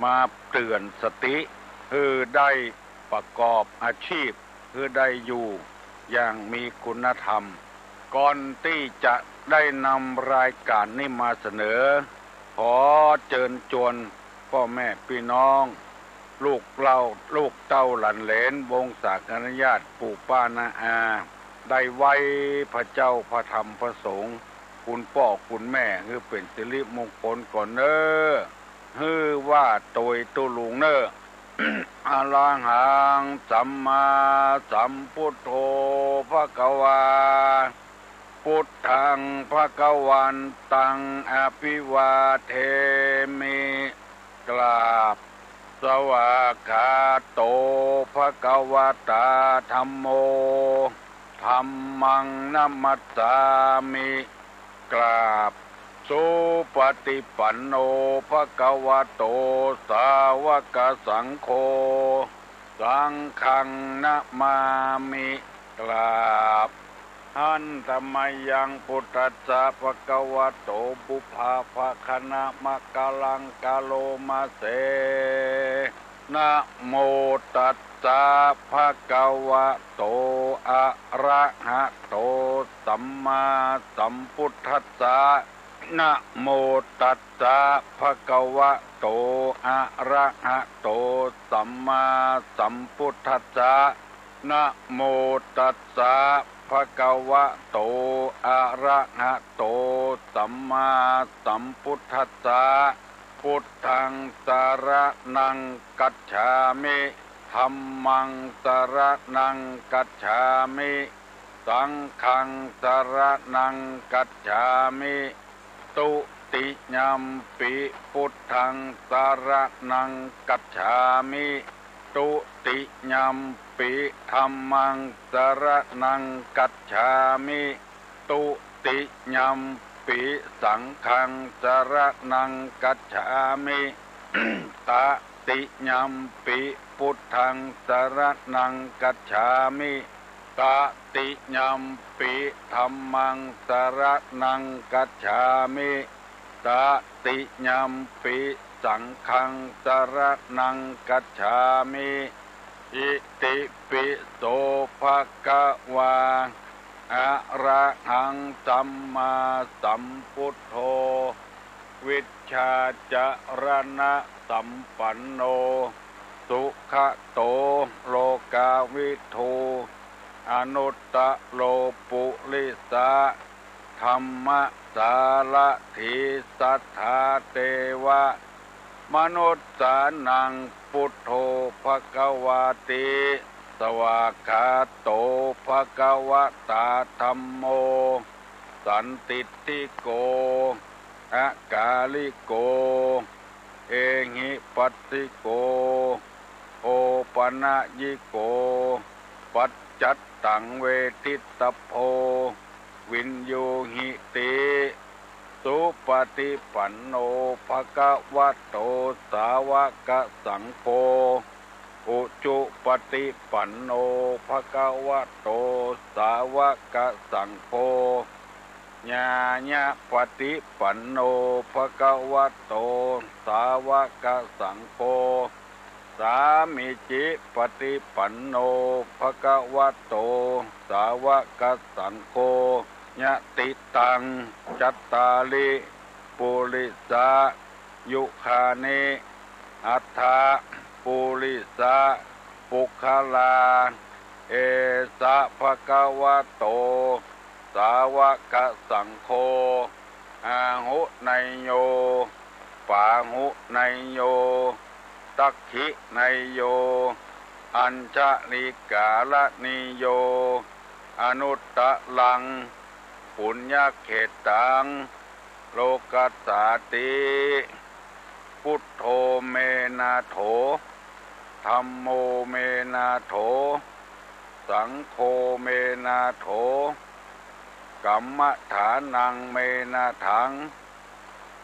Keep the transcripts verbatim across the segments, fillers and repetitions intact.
มาเตื๋อนสติ หื้อได้ประกอบอาชีพ หื้อได้อยู่อย่างมีคุณธรรม ก่อนตี้จะได้นำรายก๋านนี้มาเสนอ ขอเจิญจวนป้อแม่ปี้น้อง ลูกเหล้า ลูกเต้าหลานเหลน วงศาคณาญาติ ปู่ป้าน้าอา ได้ไหว้พระเจ้าพระธรรมพระสงฆ์ คุณป้อคุณแม่ หื้อเป๋นสิริมงคลก่อนเน่อ หื้อว่าโตยตุ๊ลุงเน่อ อะระหัง สัมมาสัมพุทโธ ภะคะวา พุทธัง ภะคะวันตัง อะภิวาเทมิ กราบ สวากขาโต ภะคะวะตา ธัมโม ธัมมัง นะมัสสามิ กราบ สุปะติปันโน ภะคะวะโต สาวะกะสังโฆ สังฆัง นะมามิ กราบ หันตะมะยัง พุทธัสสะ ภะคะวะโต ปุพพะภะคะนะมะกะลัง กะโลมะเส นะโมตัสสะ ภะคะวะโต อะระหะโต สัมมาสัมพุทธัสสะ นะโมตัสสะ ภะคะวะโต อะระหะโต สัมมาสัมพุทธัสสะ นะโมตัสสะ ภะคะวะโต อะระหะโต สัมมาสัมพุทธัสสะ พุทธัง สะระณัง คัจฉามิ ธัมมัง สะระณัง คัจฉามิ สังฆัง สะระณัง คัจฉามิ ตุติยัมปิ พุทธัง สะระณัง คัจฉามิ ตุติยัมปิ ธัมมัง สะระณัง คัจฉามิ ตุติยัมปิ สังฆัง สะระณัง คัจฉามิ ตะติยัมปิ พุทธัง สะระณัง คัจฉามิ ตะติยัมปิ ธัมมัง สะระณัง คัจฉามิ ตะติยัมปิ สังฆัง สะระณัง คัจฉามิ อิติปิโส ภะคะวา อะระหัง สัมมาสัมพุทโธ วิชชาจะรณะสัมปันโน สุขะโต โลกาวิทู อนุตตะโร ปุริสะธัมมะสารถี สัทธาเตวะมนุสสานัง พุทโธ ภะคะวาติ สวากขาโต ภะคะวะตา ธัมโม สันทิฏฐิโก อะกาลิโก เอหิปัสสิโก โอปะนะยิโก ปัจจัตตัง เวทิตตะโพ วิญญูหิติ สุปะติปันโน ภะคะวะโต สาวะกะสังโฆ อุจุปะติปันโน ภะคะวะโต สาวะกะสังโฆ ญาณะปะติปันโน ภะคะวะโต สาวะกะสังโฆ สามีจิปะติปันโน ภะคะวะโต สาวะกะสังโฆ ยะติตัง จัตตาริ ปุริสะ ยุคานิ อัฏฐะ ปุริสะ ปุคคลา เอสะ ภะคะวะโต สาวะกะสังโฆ อาหุเนยโย ปาหุเนยโย ตักขิเนยโย อัญชลิกาละนิโย อนุตตะรัง ปุญญะเขตตัง โลกัสสาติ พุทโธเมนาโถ ธัมโมเมนาโถ สังโฆเมนาโถ กัมมะฐานังเมนาถัง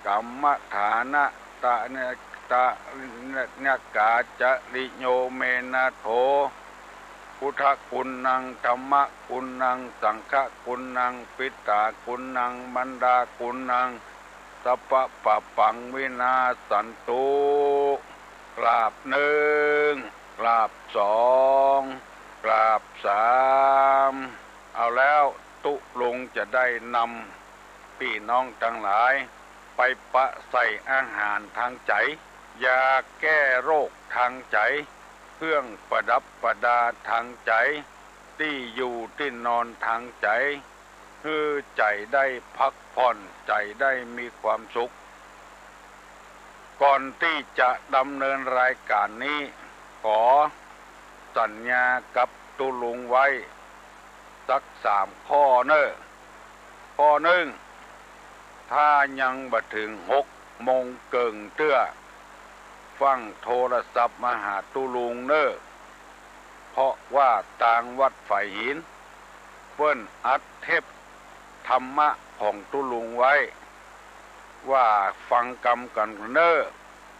กัมมะฐานะตะเนตะเนกาจริโยเมนาโถ พุทธกุณณัง ธัมมะกุณณัง สังฆะกุณณัง ปิตากุณณัง มันดากุณณัง สัพพะปะปังวินาสสันตุ กราบนึ่ง กราบสอง กราบสาม เอาแล้วตุ๊ลุงจะได้นำปี้น้องตังหลายไปปะใส่อาหารตางใจ๋ ยาแก้โรคตางใจ๋ เครื่องประดับประดาตางใจ๋ ตี้อยู่ตี้นอนตางใจ๋ หื้อใจ๋ได้พักผ่อน ใจ๋ได้มีความสุข ก่อนตี้จะดำเนินรายก๋านนี้ ขอสัญญากับตุ๊ลุงไว้สักสามข้อเน่อ ข้อนึ่ง ถ้ายังบ่เถิงหกโมงเกิ่งเตื้อ ฟั่งโทรศัพท์มาหาตุ๊ลุงเน่อ เพราะว่าตางวัดฝายหิน เปิ้นอัดเทปธรรมะของตุ๊ลุงไว้ ว่าฟังกำกั๋นเน่อ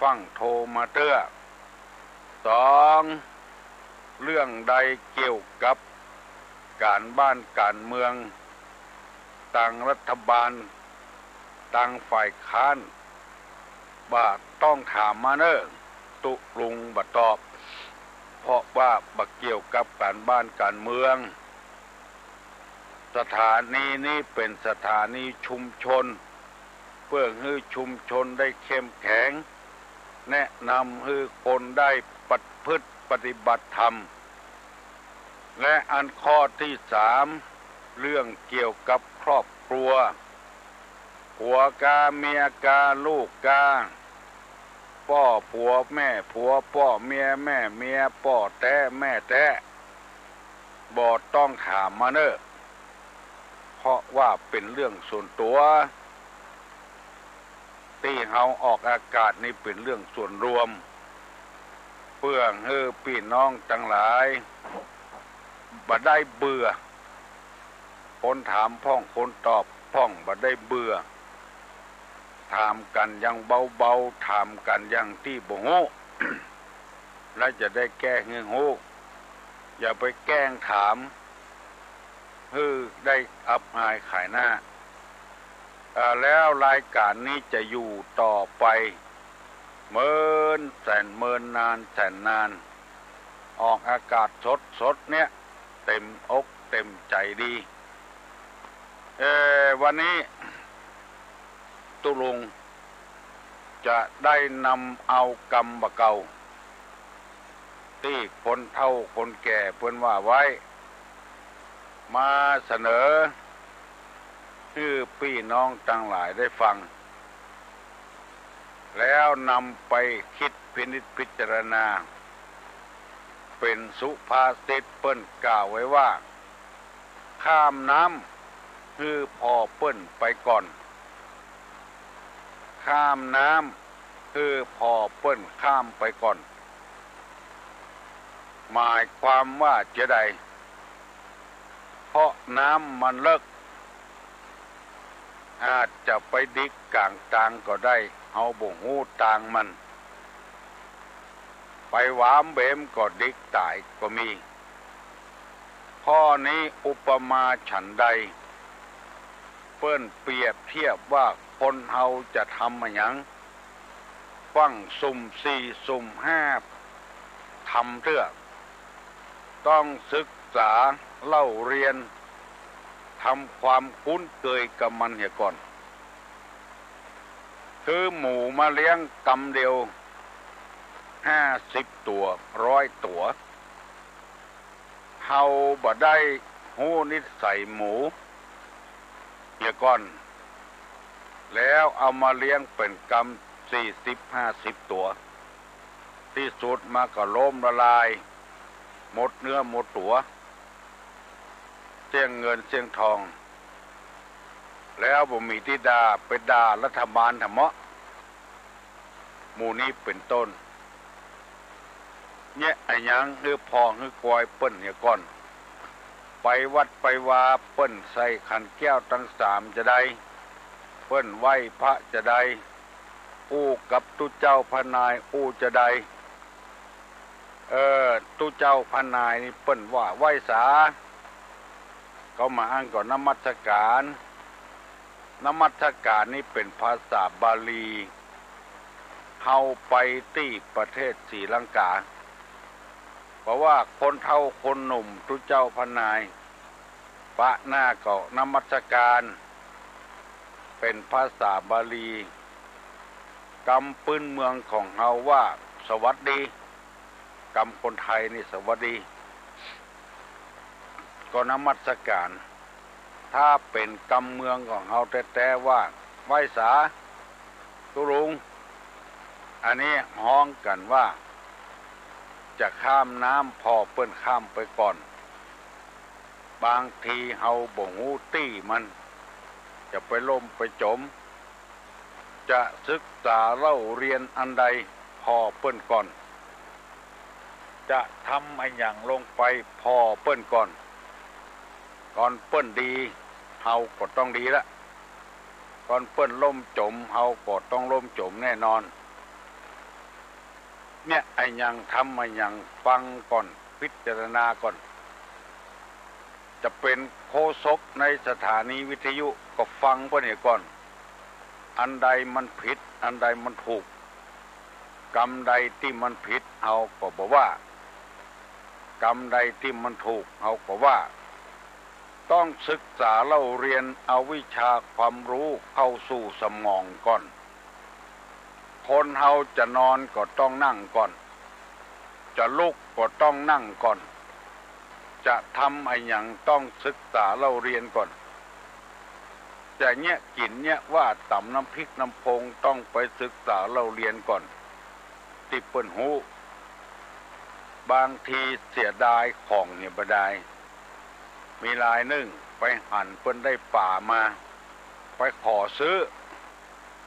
ฟั่งโทรมาเตื้อ สอง เรื่องใดเกี่ยวกับก๋านบ้านก๋านเมือง ตางรัฐบาล ตางฝ่ายค้าน บ่ต้องถามมาเน่อ ตุ๊ลุงบ่ตอบ เพราะว่าบ่เกี่ยวกับก๋านบ้านก๋านเมือง สถานีนี้เป๋นสถานีชุมชน เปื้อหื้อชุมชนได้เข้มแข็ง แนะนำหื้อคนได้ประพฤติปฏิบัติธรรม และอันข้อตี้สาม เรื่องเกี่ยวกับครอบครัว ผัวกา เมียกา ลูกกา ป้อผัวแม่ผัว ป้อเมียแม่เมีย ป้อแต๊แม่แต๊ บ่ต้องถามมาเน่อ เพราะว่าเป๋นเรื่องส่วนตั๋ว ตี้เฮาออกอากาศนี้เป๋นเรื่องส่วนรวม เปื้อหื้อปี้น้องตังหลายบ่ได้เบื่อ คนถามพ่องคนตอบพ่องบ่ได้เบื่อ ถามกั๋นอย่างเบาๆ ถามกั๋นอย่างตี้บ่ฮู้ แล้วจะได้แก้หื้อฮู้ อย่าไปแกล้งถาม หื้อได้อับอายขายหน้า เอ่อ แล้วรายก๋านนี้จะอยู่ต่อไป เมินแสนเมินนานแสนนาน ออกอากาศสดๆ เนี่ย เต็มอกเต็มใจ๋ดี เอ่อ วันนี้ ตุ๊ลุงจะได้นำเอากำบ่าเก่า ตี้คนเฒ่าคนแก่เปิ้นว่าไว้ มาเสนอหื้อปี้น้องตังหลายได้ฟัง แล้วนำไปกึ๊ดพินิจพิจารณา เป๋นสุภาษิตเปิ้นกล่าวไว้ว่า ข้ามน้ำหื้อผ่อเปิ้นไปก่อน ข้ามน้ำหื้อผ่อเปิ้นข้ามไปก่อน หมายความว่าจาใด เพราะน้ำมันเลิก อาจจะไปดิกก๋างตางก็ได้ เฮาบ่ฮู้ตางมัน ไปหวามเบมก็ดิกต๋ายก็มี ข้อนี้อุปมาฉันใด เปิ้นเปรียบเทียบว่าคนเฮาจะทำอะหยัง ฟั่งสุมสี่สุมห้า ทำเตื้อ ต้องศึกษาเล่าเรียน ทำความคุ้นเคยกับมันเหียก่อน คือหมูมาเลี้ยงกำเดียว ห้าสิบตั๋ว ร้อยตั๋ว เฮาบ่ได้ฮู้นิสัยหมูเหียก่อน แล้วเอามาเลี้ยงเป๋นกำสี่สิบห้าสิบตั๋ว ตี้สุดมาก็ล้มละลาย หมดเนื้อหมดตั๋ว เสี้ยงเงินเสี้ยงทอง แล้วบ่มีตี้ด่า ไปด่ารัฐบาลแถมเมาะ หมู่นี้เป๋นต้น เยียะอะหยังหื้อผ่อหื้อควายเปิ้นเหียก่อน ไปวัดไปวาเปิ้นใส่ขันแก้วตังสามจาใด เปิ้นไหว้พระจาใด อู้กับตุ๊เจ้าพระนายอู้จาใด เออ ตุ๊เจ้าพระนายนี่เปิ้นว่าไหว้สา เกามาอั้นก็นมัสก๋าน นมัสก๋านนี่เป๋นภาษาบาลี เฮาไปตี้ประเทศศรีลังกา เพราะว่าคนเฒ่าคนหนุ่มตุ๊เจ้าพระนาย ปะหน้าก็นมัสการ เป๋นภาษาบาลี กำปื้นเมืองของเฮาว่าสวัสดี กำคนไทยนี่สวัสดี ก็นมัสการ ถ้าเป๋นกำเมืองของเฮาแต๊ๆ ว่าไหว้สา ตุ๊ลุง อันนี้ฮ้องกั๋นว่า จะข้ามน้ำผ่อเปิ้นข้ามไปก่อน บางทีเฮาบ่ฮู้ตี้มัน จะไปล่มไปจ๋ม จะศึกษาเล่าเรียนอันใดผ่อเปิ้นก่อน จะทำอะหยังลงไปผ่อเปิ้นก่อน ก่อนเปิ้นดี เฮาก็ต้องดีละ ก่อนเปิ้นล่มจ๋ม เฮาก็ต้องล่มจ๋มแน่นอน เนี่ย อะหยังทำอะหยังฟังก่อน พิจารณาก่อน จะเป๋นโฆษกในสถานีวิทยุก็ฟังเปิ้นเหียก่อน อันใดมันผิด อันใดมันถูก กำใดตี้มันผิด เฮาก็บ่ว่า กำใดตี้มันถูก เฮาก็ว่า ต้องศึกษาเล่าเรียนเอาวิชาความรู้เข้าสู่สมองก่อน คนเฮาจะนอนก็ต้องนั่งก่อน จะลุกก็ต้องนั่งก่อน จะทำอะหยังต้องศึกษาเล่าเรียนก่อน จะเยียะกิ๋นเยียะว่าต๋ำน้ำพริกน้ำพงต้องไปศึกษาเล่าเรียนก่อน ตี้เปิ้นฮู้ บางทีเสียดายของเหียบ่ดาย มีรายนึ่งไปหันเปิ้นได้ป๋ามา ไปขอซื้อ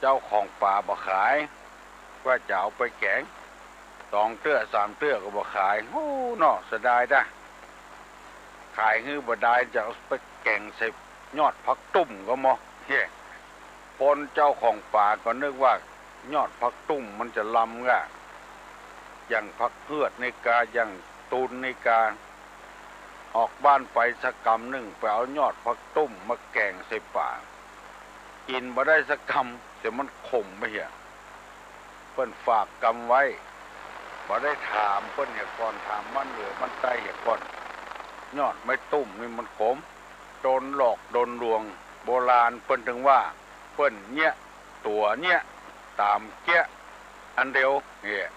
เจ้าของป๋าบ่ขาย ว่าจะเอาไปแก๋ง สองเตื้อสามเตื้อก็บ่ขาย โอ้เนาะ เสียดายดะ ขายหื้อบ่ดาย จะเอาไปแก๋งใส่ยอดผักตุ้มก็มอ เฮ้ คนเจ้าของป๋าก็นึกว่ายอดผักตุ้มมันจะลำก้า อย่างผักเฮือดนี่กา อย่างตูนนี่กา ออกบ้านไปสักกำนึ่ง ไปเอายอดผักตุ้มมาแก๋งใส่ป๋า กิ๋นบ่ได้สักกำ เสียมันขมไปเหีย เปิ้นฝากกำไว้ บ่ได้ถามเปิ้นเหียก่อน ถามบ้านเหนือบ้านใต้เหียก่อน ยอดไม้ตุ้มนี่มันขม โดนหลอกโดนลวง โบราณเปิ้นถึงว่า เปิ้นเยียะตั๋วเยียะต๋ามเก๊ยะอันเดียว เนี่ย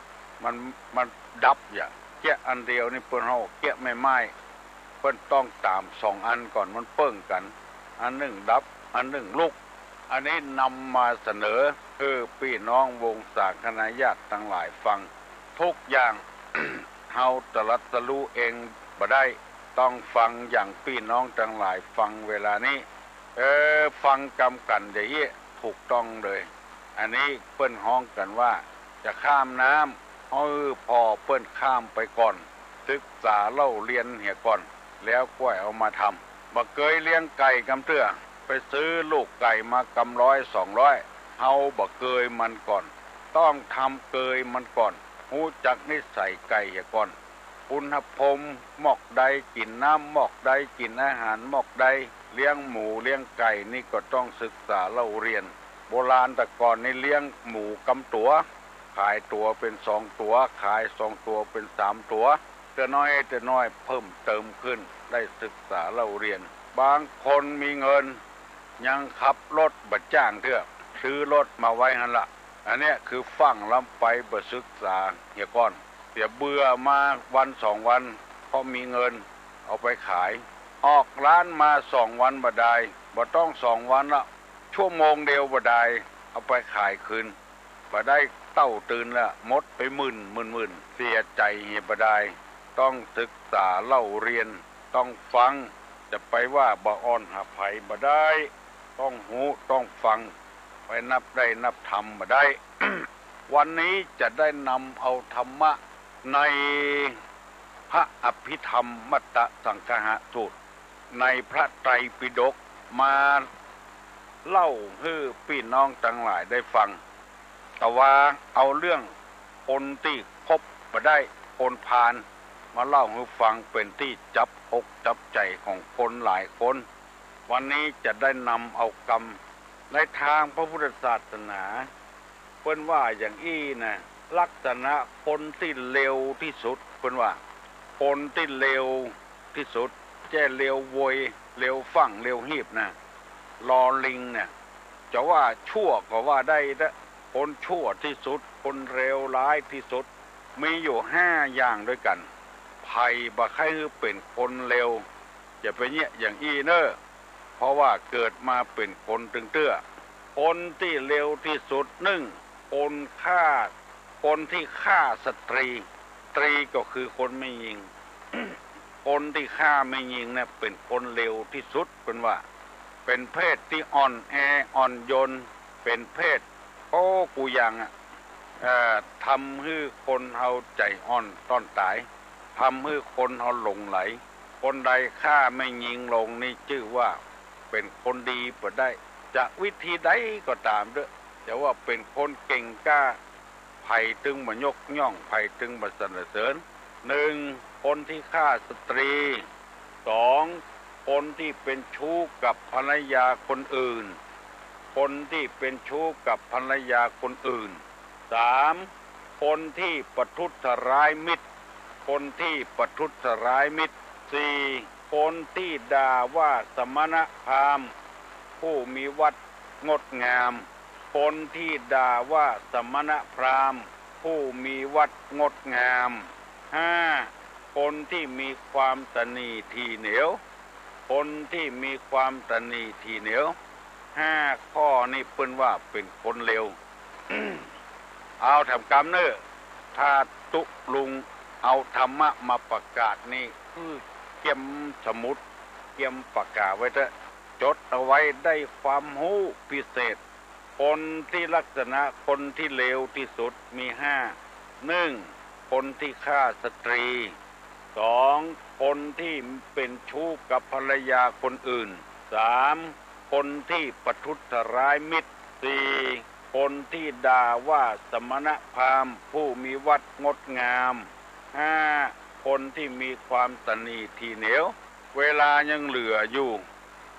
มัน มันดับอย่า เก๊ยะอันเดียวนี่เปิ้นฮ้องเก๊ยะแม่ไม้ เปิ้นต้องต๋ามสองอันก่อน มันเปิ้งกั๋น อันนึ่งดับ อันนึ่งลุก อันนี้นำมาเสนอหื้อปี้น้องวงศาคณาญาติตังหลายฟัง ทุกอย่าง เฮาตรัสรู้เองบ่ได้ ต้องฟังอย่างปี้น้องตังหลายฟังเวลานี้ เออ ฟังกำกั๋นจะอี้ ถูกต้องเลย อันนี้เปิ้นฮ้องกั๋นว่า จะข้ามน้ำ หื้อผ่อเปิ้นข้ามไปก่อน ศึกษาเล่าเรียนเหียก่อน แล้วก้อยเอามาทำ บ่เกยเลี้ยงไก่กำเตื้อ ไปซื้อลูกไก่มากำร้อยสองร้อย เฮาบ่เกยมันก่อน ต้องทำเกยมันก่อน ฮู้จักนิสัยไก่เหียก่อน อุณหภูมิหม้อกใด กิ๋นน้ำหม้อกใด กิ๋นอาหารหม้อกใด เลี้ยงหมูเลี้ยงไก่นี่ก็ต้องศึกษาเล่าเรียน โบราณแต่ก่อนนี่เลี้ยงหมูกำตั๋ว ขายตั๋วเป๋นสองตั๋ว ขายสองตั๋วเป๋นสามตั๋ว เตื้อน้อยเตื้อน้อยเพิ่มเติมขึ้น ได้ศึกษาเล่าเรียน บางคนมีเงิน ยังขับรถบ่จ้างเตื้อ ซื้อรถมาไว้หั้นละ อันเนี้ยคือฟั่งล้ำไปบ่ศึกษาเหียก่อน เสียเบื่อมาวันสองวัน เพราะมีเงิน เอาไปขาย ออกร้านมาสองวันบ่ดาย บ่ต้องสองวันละ ชั่วโมงเดียวบ่ดาย เอาไปขายคืน บ่ได้เต้าตื่นละ หมดไปหมื่นหมื่นหมื่น เสียใจ๋เหียบ่ดาย ต้องศึกษาเล่าเรียน ต้องฟัง จะไปว่าบ่อ่อนหาใผบ่ได้ ต้องฮู้ต้องฟัง ไปนับได้นับธรรมบ่ได้ วันนี้จะได้นำเอาธรรมะในพระอภิธรรมมัตตสังคหสูตร ในพระไตรปิฎกมาเล่าหื้อปี้น้องตังหลายได้ฟัง แต่ว่าเอาเรื่องคนตี้คบบ่ได้ คนพาล มาเล่าหื้อฟังเป๋นตี้จับอกจับใจ๋ของคนหลายคน วันนี้จะได้นำเอากำ ในตางพระพุทธศาสนา เปิ้นว่าอย่างอี้นะ ลักษณะคนตี้เลวตี้สุด เปิ้นว่า คนตี้เลวตี้สุด แจ้เลวโวย เลวฟั่ง เลวฮีบนะ ลอลิงเนี่ย จะว่าชั่วก็ว่าได้นะ คนชั่วตี้สุด คนเลวร้ายตี้สุด มีอยู่ห้าอย่างด้วยกั๋น ใผบ่ใค่หื้อเป๋นคนเลว อย่าไปเยียะอย่างอี้เน่อ เพราะว่าเกิดมาเป๋นคนตึงเตื้อ คนตี้เลวตี้สุด นึ่ง คนฆ่า คนตี้ฆ่าสตรี สตรีก็คือคนแม่ญิง คนตี้ฆ่าแม่ญิงเนี่ยเป๋นคนเลวตี้สุด เปิ้นว่า เป๋นเพศตี้อ่อนแออ่อนโยน เป๋นเพศ โอ้ กู้อย่างอะ เอ่อ ทำหื้อคนเฮาใจ๋อ่อนต้อนต๋าย ทำหื้อคนเฮาหลงใหล คนใดฆ่าแม่ญิงลงนี่จื้อว่าเป๋นคนดีบ่ได้ จะวิธีใดก็ต๋ามเต๊อะ จะว่าเป๋นคนเก่งกล้า ใผตึงบ่ยกย่อง ใผตึงบ่สรรเสริญ นึ่ง คนตี้ฆ่าสตรี สอง คนตี้เป๋นชู้กับภรรยาคนอื่น คนตี้เป๋นชู้กับภรรยาคนอื่น สาม คนตี้ประทุษร้ายมิตร คนตี้ประทุษร้ายมิตร สี่ คนตี้ด่าว่าสมณพราหมณ์ ผู้มีวัตรงดงาม คนตี้ด่าว่าสมณพราหมณ์ ผู้มีวัตรงดงาม ห้า คนตี้มีความตระหนี่ถี่เหนียว คนตี้มีความตระหนี่ถี่เหนียว ห้าข้อนี้เปิ้นว่าเป๋นคนเลว เอาแถมกำเน่อ ถ้าตุ๊ลุงเอาธรรมะมาประกาศนี่ คือเกียมสมุด เกียมปากกาไว้เต๊อะ จดเอาไว้ได้ความฮู้พิเศษ คนตี้ลักษณะคนตี้เลวตี้สุดมีห้า นึ่ง คนตี้ฆ่าสตรี สอง คนตี้เป๋นชู้กับภรรยาคนอื่น สาม คนตี้ประทุษร้ายมิตร สี่ คนตี้ด่าว่าสมณพราหมณ์ผู้มีวัตรงดงาม ห้า คนตี้มีความตระหนี่ถี่เหนียว เวลายังเหลืออยู่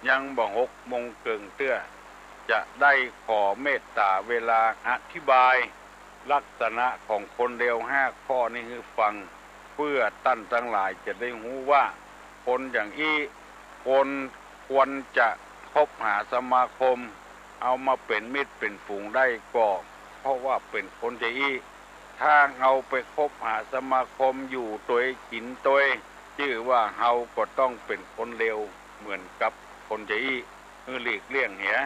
ยังบ่หกโมงเกิ่งเตื้อ จะได้ขอเมตต๋าเวลาอธิบายลักษณะของคนเลวห้าข้อนี้หื้อฟัง เปื้อต้านตังหลายจะได้ฮู้ว่า คนอย่างอี้ คนควรจะคบหาสมาคม เอามาเป๋นมิตรเป๋นฝูงได้ก็ เพราะว่าเป๋นคนจะอี้ ถ้าเฮาไปคบหาสมาคมอยู่ตวยกิ๋นตวย จื้อว่าเฮาก็ต้องเป๋นคนเลวเหมือนกับคนจะอี้ หื้อหลีกเลี่ยงเหีย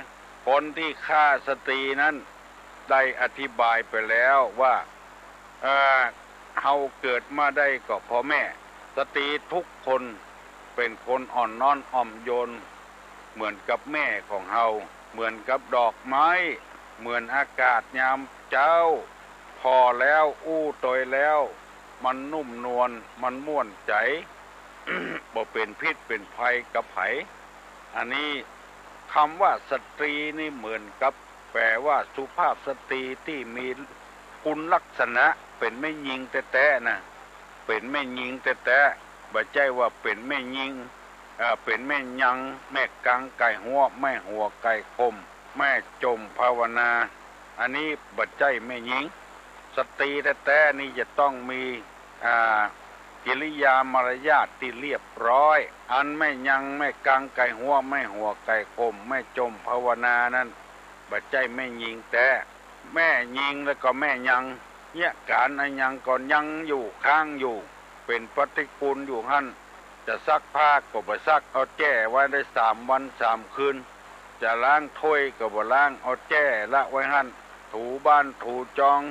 คนตี้ฆ่าสตรีนั้น ได้อธิบายไปแล้วว่า เอ่อ เฮาเกิดมาได้ก็เพราะแม่ สตรีทุกคนเป๋นคนอ่อนน้อมอ่อมโยน เหมือนกับแม่ของเฮา เหมือนกับดอกไม้ เหมือนอากาศยามเจ๊า ผ่อแล้วอู้ตวยแล้ว มันนุ่มนวล มันม่วนใจ๋ บ่เป๋นพิษเป๋นภัยกับใผ อันนี้กำว่าสตรีนี่เหมือนกับ แปลว่าสุภาพสตรีตี้มีคุณลักษณะ เป๋นแม่ญิงแต๊ๆ นะ เป๋นแม่ญิงแต๊ๆ บ่ใจ้ว่าเป๋นแม่ญิง เอ่อ เป๋นแม่ยัง แม่กางไก่ฮั้ว แม่หัวไก่ขม แม่จ่มภาวนา อันนี้บ่ใจ้แม่ญิง สตรีแต๊ๆ นี่จะต้องมี อ่า กิริยามารยาทตี้เรียบร้อย อันแม่ยัง แม่กางไก่ฮั้ว แม่หัวไก่ขม แม่จ่มภาวนานั้น บ่ใจ้แม่ญิงแต๊ แม่ญิงแล้วก็แม่ยัง เยียะก๋านอะหยังก็ยังอยู่ ค้างอยู่ เป๋นปฏิกูลอยู่หั้น จะซักผ้าก็บ่ซัก เอาแจ้ไว้ได้สามวันสามคืน จะล้างถ้วยก็บ่ล้าง เอาแจ้ละไว้หั้น ถูบ้านถูจอง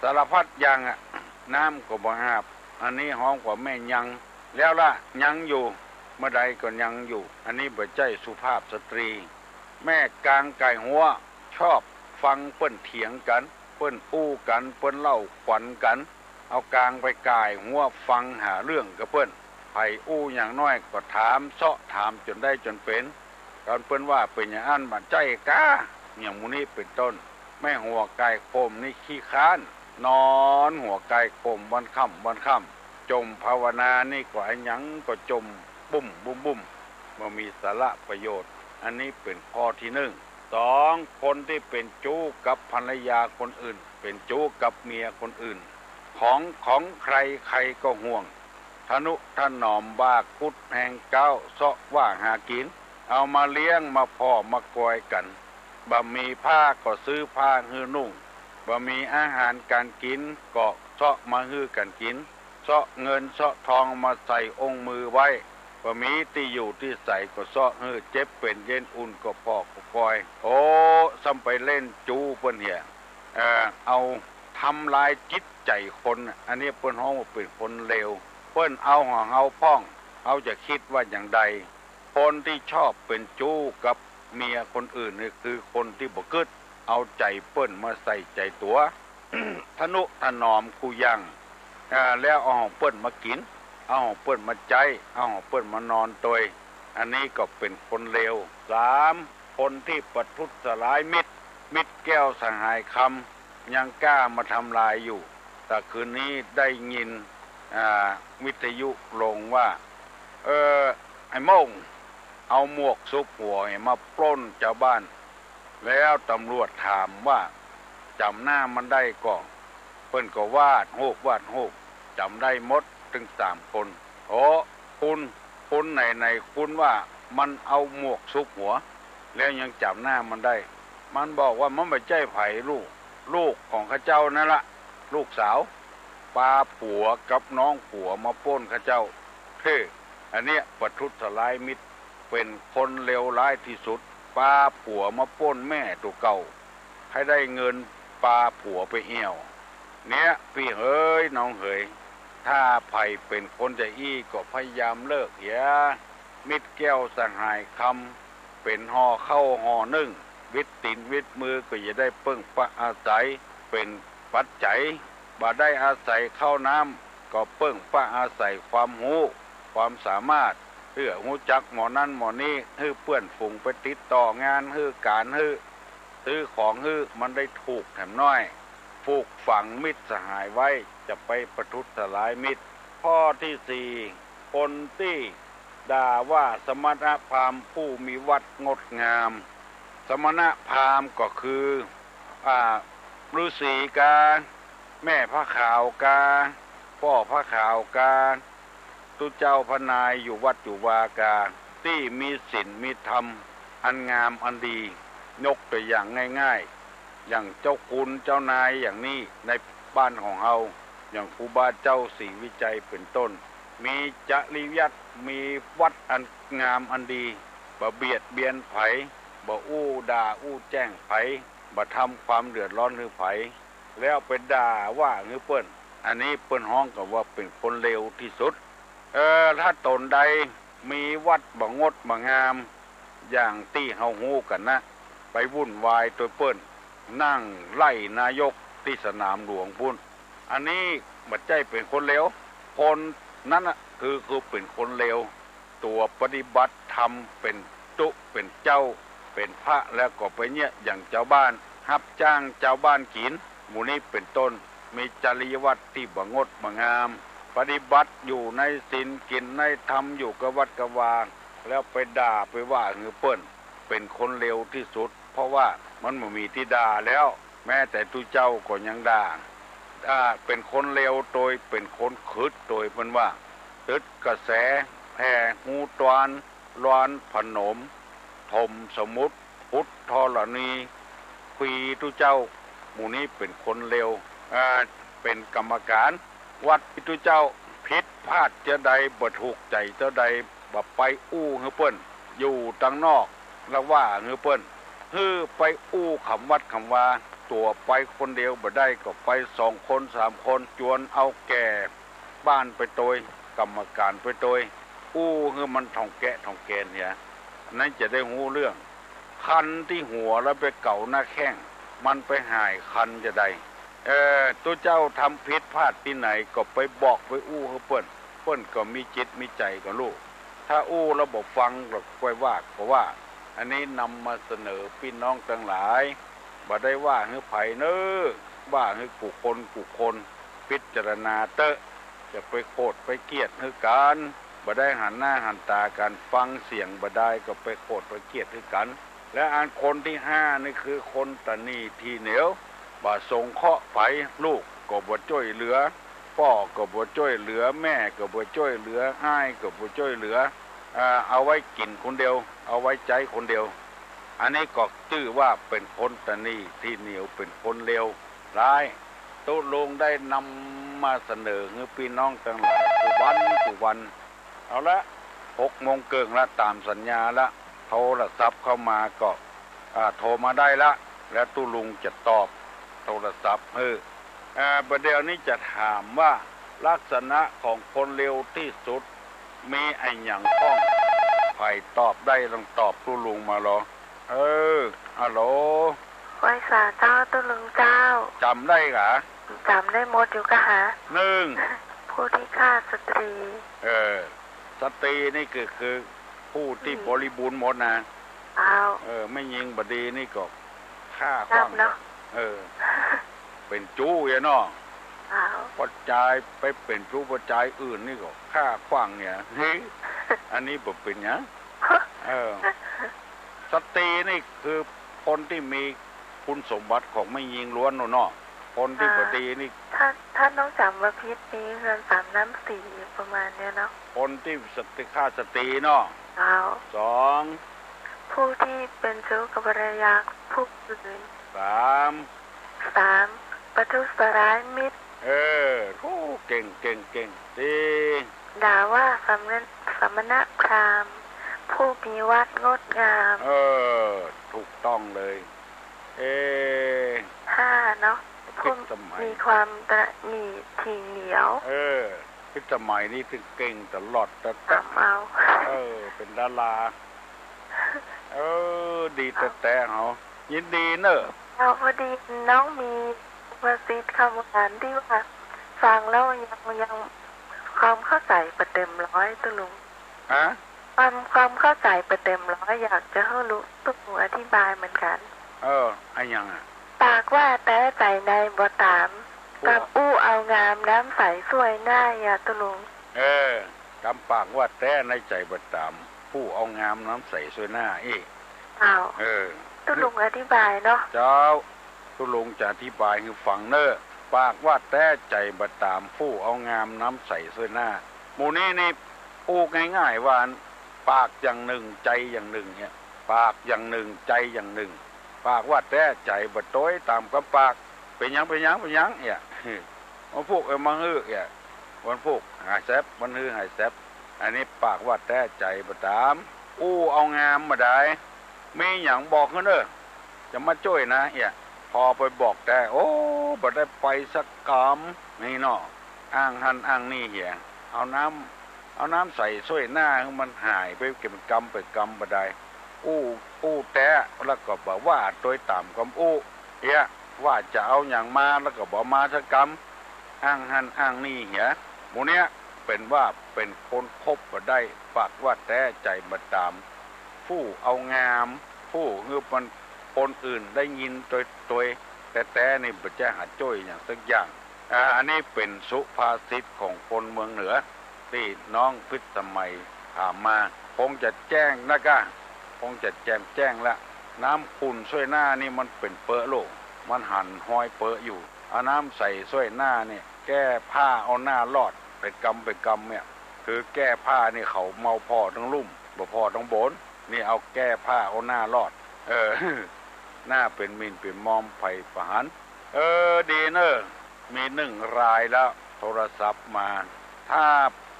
สารพัดอย่างอะ น้ำก็บ่อาบ อันนี้ฮ้องว่าแม่ยัง แล้วละยังอยู่ เมื่อใดก็ยังอยู่ อันนี้บ่ใจ้สุภาพสตรี แม่กางไก่ฮั้ว ชอบฟังเปิ้นเถียงกั๋น เปิ้นอู้กั๋น เปิ้นเล่าขวัญกั๋น เอากางไปก่ายฮั้วฟังหาเรื่องกับเปิ้น ใผอู้อย่างน้อยก็ถามเซาะถามจ๋นได้จ๋นเป๋น ต๋อนเปิ้นว่าเป๋นอย่างอั้นบ่ใจ้ก๊า อย่างหมู่นี้เป๋นต้น แม่หัวไก่ขมนี่ขี้ค้าน นอนหัวไก่ขมวันค่ำวันค่ำ จ่มภาวนานี่ก็อะหยังก็จ่มบุ้มบุ้มบุ้ม บ่มีสาระประโยชน์ อันนี้เป๋นข้อตี้นึ่ง สองคนตี้เป๋นจู๊กับภรรยาคนอื่น เป๋นจู๊กับเมียคนอื่น ของ ของใครใครก็ห่วง ทะนุถนอมบ่ากุดแฮงเก๊า เซาะว่าหากิ๋น เอามาเลี้ยงมาผ่อมากอยกั๋น บ่มีผ้าก็ซื้อผ้าหื้อนุ่ง บ่มีอาหารก๋านกิ๋นก็เซาะมาหื้อกั๋นกิ๋น เซาะเงินเซาะทองมาใส่องค์มือไว้ บ่มีตี้อยู่ตี้ใสก็เซาะหื้อ เจ็บเป๋นเย็นอุ่นก็ผ่อก็กอย โอ้ ซ้ำไปเล่นจู๊เปิ้นเหีย เอ่อ เอาทำลายจิตใจ๋คน อันนี้เปิ้นฮ้องว่าเป๋นคนเลว เปิ้นเอาของเฮาพ่อง เฮาจะกึ๊ดว่าอย่างใด คนตี้ชอบเป๋นจู๊กับเมียคนอื่นนี่คือคนตี้บ่กึ๊ดเอาใจ๋เปิ้นมาใส่ใจ๋ตั๋ว ทะนุถนอมกู้อย่าง อ่า แล้วเอาของเปิ้นมากิ๋น เอาของเปิ้นมาใจ๊ เอาของเปิ้นมานอนตวย อันนี้ก็เป๋นคนเลว สาม คนตี้ประทุษร้ายมิตร มิตรแก้วสหายคำ ยังกล้ามาทำลายอยู่ แต่คืนนี้ได้ยิน อ่า วิทยุลงว่า เออ ไอ้โม่ง เอาหมวกซุกหัวมาปล้นจาวบ้าน แล้วตำรวจถามว่าจ๋ำหน้ามันได้ก่อ เปิ้นก็วาดฮูปวาดฮูป จ๋ำได้หมดตึงสามคน โอ้ คุณ คุณไหนๆ คุณว่ามันเอาหมวกซุกหัว แล้วยังจ๋ำหน้ามันได้ มันบอกว่ามันบ่ใจ้ใผลูก ลูกของข้าเจ้านั่นละ ลูกสาว ปาผัวกับน้องผัวมาปล้นข้าเจ้า เฮ้ อันเนี้ยประทุษร้ายมิตร เป๋นคนเลวร้ายตี้สุด ปาผัวมาปล้นแม่ตั๋วเก่า หื้อได้เงินปาผัวไปแอ่ว เนี่ย ปี้เหยน้องเหย ถ้าใผเป๋นคนจะอี้ก็พยายามเลิกเหีย มิตรแก้วสหายคำ เป๋นห่อข้าวห่อนึ่ง วิดตี๋นวิดมือก็จะได้เปิ้งปะอาศัย เป๋นปัจจัย บ่ได้อาศัยข้าวน้ำ ก็เปิ้งปะอาศัยความฮู้ ความสามารถ หื้อฮู้จักหมอนั้นหมอนี้ หื้อเปื้อนฝูงไปติดต่องาน หื้อก๋าน หื้อซื้อของ หื้อมันได้ถูกแถมน้อย ผูกฝังมิตรสหายไว้ จะไปประทุษร้ายมิตร ข้อตี้สี่ คนตี้ด่าว่าสมณพราหมณ์ผู้มีวัตรงดงาม สมณพราหมณ์ก็คือ อ่า ฤๅษีกา แม่ผ้าขาวกา ป้อผ้าขาวกา ตุ๊เจ้าพระนายอยู่วัดอยู่วากา ตี้มีศีลมีธรรม อันงามอันดี ยกตั๋วอย่างง่ายๆ อย่างเจ้าคุณเจ้านายอย่างนี้ ในบ้านของเฮา อย่างครูบาเจ้าศรีวิชัยเป๋นต้น มีจริยวัตร มีวัตรอันงามอันดี บ่เบียดเบียนใผ บ่อู้ด่าอู้แจ้งใผ บ่ทำความเดือดร้อนหื้อใผ แล้วไปด่าว่าหื้อเปิ้น อันนี้เปิ้นฮ้องกั๋นว่าเป๋นคนเลวตี้สุด เออ ถ้าต๋นใดมีวัตรบ่งดบ่งาม อย่างตี้เฮาฮู้กั๋นนะ ไปวุ่นวายตวยเปิ้น นั่งไล่นายกตี้สนามหลวงปู๊น อันนี้บ่ใจ้เป๋นคนเลว คนนั้นน่ะคือ คือเป๋นคนเลว ตั๋วปฏิบัติธรรมเป๋นตุ๊เป๋นเจ้า เป๋นพระแล้วก็ไปเยียะหยั่งจาวบ้าน ฮับจ้างจาวบ้านกิ๋น หมู่นี้เป๋นต้น มีจริยวัตรตี้บ่งดบ่งาม ปฏิบัติอยู่ในศีลกิ๋นในธรรมอยู่กับวัดกับวา แล้วไปด่าไปว่าหื้อเปิ้น เป๋นคนเลวตี้สุด เพราะว่ามันบ่มีตี้ด่าแล้ว แม้แต่ตุ๊เจ้าก็ยังด่า อ่า เป๋นคนเลวตวย เป๋นคนขึดตวย เปิ้นว่า ตึดกระแส แผ่ฮูตวน ลานผนม ถมสมุทร ขุดธรณี ควีตุ๊เจ้า หมู่นี้เป๋นคนเลว อ่า เป๋นกรรมก๋าน วัดตุ๊เจ้า ผิดพลาดเตื้อใด บ่ถูกใจ๋เตื้อใด บ่ไปอู้หื้อเปิ้น อยู่ตังนอก ละว่าหื้อเปิ้น หื้อไปอู้ขำวัดขำวา ตั๋วไปคนเดียวบ่ได้ ก็ไปสองคนสามคน จวนเอาแก่บ้านไปตวย กรรมก๋านไปตวย อู้หื้อมันถ่องแกะถ่องแกนเหีย อันนั้นจะได้ฮู้เรื่อง คันตี้หัวแล้วไปเก๋าหน้าแข้ง มันไปหายคันจะใด เออ ตุ๊เจ้าทำผิดพลาดตี้ไหนก็ไปบอกไปอู้หื้อเปิ้น เปิ้นก็มีจิตมีใจ๋ก็ฮู้ ถ้าอู้แล้วบ่ฟังก็ค่อยว่าก็ว่า อันนี้นำมาเสนอปี้น้องตังหลาย บ่ได้ว่าหื้อใผเน้อ ว่าหื้อกู้คนกู้คน พิจารณาเต๊อะ จะไปโขดไปเคียดหื้อกั๋น บ่ได้หันหน้าหันต๋ากั๋น ฟังเสียงบ่ดายก็ไปโขดไปเคียดหื้อกั๋น และอันคนตี้ห้านี่คือคนตะหนี่ตี้เหนียว บ่สงเคราะห์ใผ ลูกก็บ่จ้วยเหลือ ป้อก็บ่จ้วยเหลือ แม่ก็บ่จ้วยเหลือ อ้ายก็บ่จ้วยเหลือ อ่า เอาไว้กิ๋นคนเดียว เอาไว้ใจ๊คนเดียว อันนี้ก็จื้อว่าเป๋นคนตะหนี่ตี้เหนียว เป๋นคนเลวร้าย ตุ๊ลุงได้นำมาเสนอหื้อปี้น้องตังหลายกู้วันกู้วัน เอาละ หกโมงเกิ่งละ ต๋ามสัญญาละ โทรศัพท์เข้ามาก็ อ่า โทรมาได้ละ แล้วตุ๊ลุงจะตอบโทรศัพท์หื้อ อ่า บ่าเดี่ยวนี้จะถามว่าลักษณะของคนเลวตี้สุดมีอะหยังพ่อง ใผตอบได้ลองตอบตุ๊ลุงมาลอ เออ ฮัลโหล ไหว้สาเจ้าตุ๊ลุงเจ้า จ๋ำได้กา จ๋ำได้หมดอยู่กาหา นึ่ง ผู้ตี้ฆ่าสตรี เออ สตรีนี่คือ คือผู้ตี้ อืม บริบูรณ์หมดนะ อ้าว เออ แม่ญิงบ่ดีนี่ก็ฆ่าขว้าง เนาะ เออ เป๋นจู๊เหียเนาะ อ้าว ป้อจายไปเป๋นจู๊ป้อจายอื่นนี่ก็ฆ่าขว้างเหีย เฮ้ย อันนี้บ่เป๋นหยัง เออ สตรีนี่คือคนตี้มีคุณสมบัติของแม่ญิงล้วนโน่นเนาะ คนตี้บ่ดีนี่ ถ้า ถ้าน้องจ๋ำบ่ผิดนี่เฮือนสามน้ำสีประมาณเนี้ยเนาะ คนตี้สตรี ฆ่าสตรีเนาะ อ้าว สอง ผู้ตี้เป๋นชู้กับภรรยาผู้อื่น สาม สาม ประทุษร้ายมิตร เออ โอ้ เก่ง เก่ง เก่ง สี่ ด่าว่าสมณะ สมณพราหมณ์ ผู้มีวัตรงดงาม เออ ถูกต้องเลย เอ ห้าเนาะ ผู้ พิสมัย มีความตะหนี่ตี้เหนียว เออ พิสมัยนี่ตึงเก่งตลอด แต่ แต่ จ๋ำเอา เออ เป๋นดารา เออ ดีแต๊ๆ เฮา ยินดีเน่อ เจ้า พอดีน้องมีประสิทธิ์คำหวานตี้ว่าฟังแล้วยัง ยังความเข้าใจ๋บ่เต็มร้อยตุ๊ลุง ฮะ ความ ความเข้าใจ๋บ่เต็มร้อย อยากจะหื้อตุ๊ลุงอธิบายเหมือนกั๋น เออ อะหยังอะ ปากว่าแต๊ใจ๋ในบ่ต๋าม ผู้ กับอู้เอางามน้ำใสซ่วยหน้าเหียตุ๊ลุง เออ กำปากว่าแต๊ในใจ๋บ่ต๋าม ผู้เอางามน้ำใสซ่วยหน้าอี้ อ้าว เออ ตุ๊ลุงอธิบายเนาะ เจ้า ตุ๊ลุงจะอธิบายหื้อฟังเน่อ ปากว่าแต๊ใจ๋บ่ต๋าม ผู้เอางามน้ำใสซ่วยหน้า หมู่นี้นี่ อู้ง่ายๆ ว่า ปากอย่างนึ่ง ใจ๋อย่างนึ่งเนี่ย ปากอย่างนึ่ง ใจ๋อย่างนึ่ง ปากว่าแต๊ใจ๋บ่ตวยต๋ามกำปาก เป๋นหยัง เป๋นหยัง เป๋นหยังเนี่ย วันพูกเออ มาหื้อเนี่ย วันพูกหายแซบ วันฮือหายแซบ อันนี้ปากว่าแต๊ใจ๋บ่ต๋าม อู้เอางามบ่ดาย มีหยังบอกหื้อเน่อ จะมาจ้วยนะเนี่ย ผ่อไปบอกแต๊ โอ้ บ่ได้ไปสักกำ นี่เนาะ อ้างหั้นอ้างนี่เหีย เอาน้ำ เอาน้ำใสซ่วยหน้าหื้อมันหายไปเป๋นกำเป๋นกำบ่ดาย อู้ อู้แต๊แล้วก็บ่ว่าตวยต๋ามกำอู้ เหีย ว่าจะเอาหยังมาแล้วก็บ่มาสักกำ อ้างหั้นอ้างนี่เหีย หมู่เนี้ยเป๋นว่าเป๋นคนคบบ่ได้ ปากว่าแต๊ใจ๋บ่ต๋าม ฟู่เอางาม ฟู่หื้อมันคนอื่นได้ยินตวยๆ แต๊ๆ นี่บ่ใจ้หาจ้วยหยังสักอย่าง อ่า อันนี้เป๋นสุภาษิตของคนเมืองเหนือ ตี้น้องพิสมัยถามมา คงจะแจ้งนะก้า คงจะแจ่มแจ้งละ น้ำขุ่นซ่วยหน้านี่มันเป๋นเปอะโลก มันหันฮอยเปอะอยู่ เอาน้ำใสซ่วยหน้านี่ แก้ผ้าเอาหน้ารอด เป๋นกำเป๋นกำเนี่ย คือแก้ผ้านี่เขาเมาผ่อตึงลุ่ม บ่ผ่อตึงบน นี่เอาแก้ผ้าเอาหน้ารอด เออ หน้าเป๋นหมิ่นเป๋นมอมใผบ่หัน เออ ดีเน่อ มีนึ่งรายแล้วโทรศัพท์มา ถ้า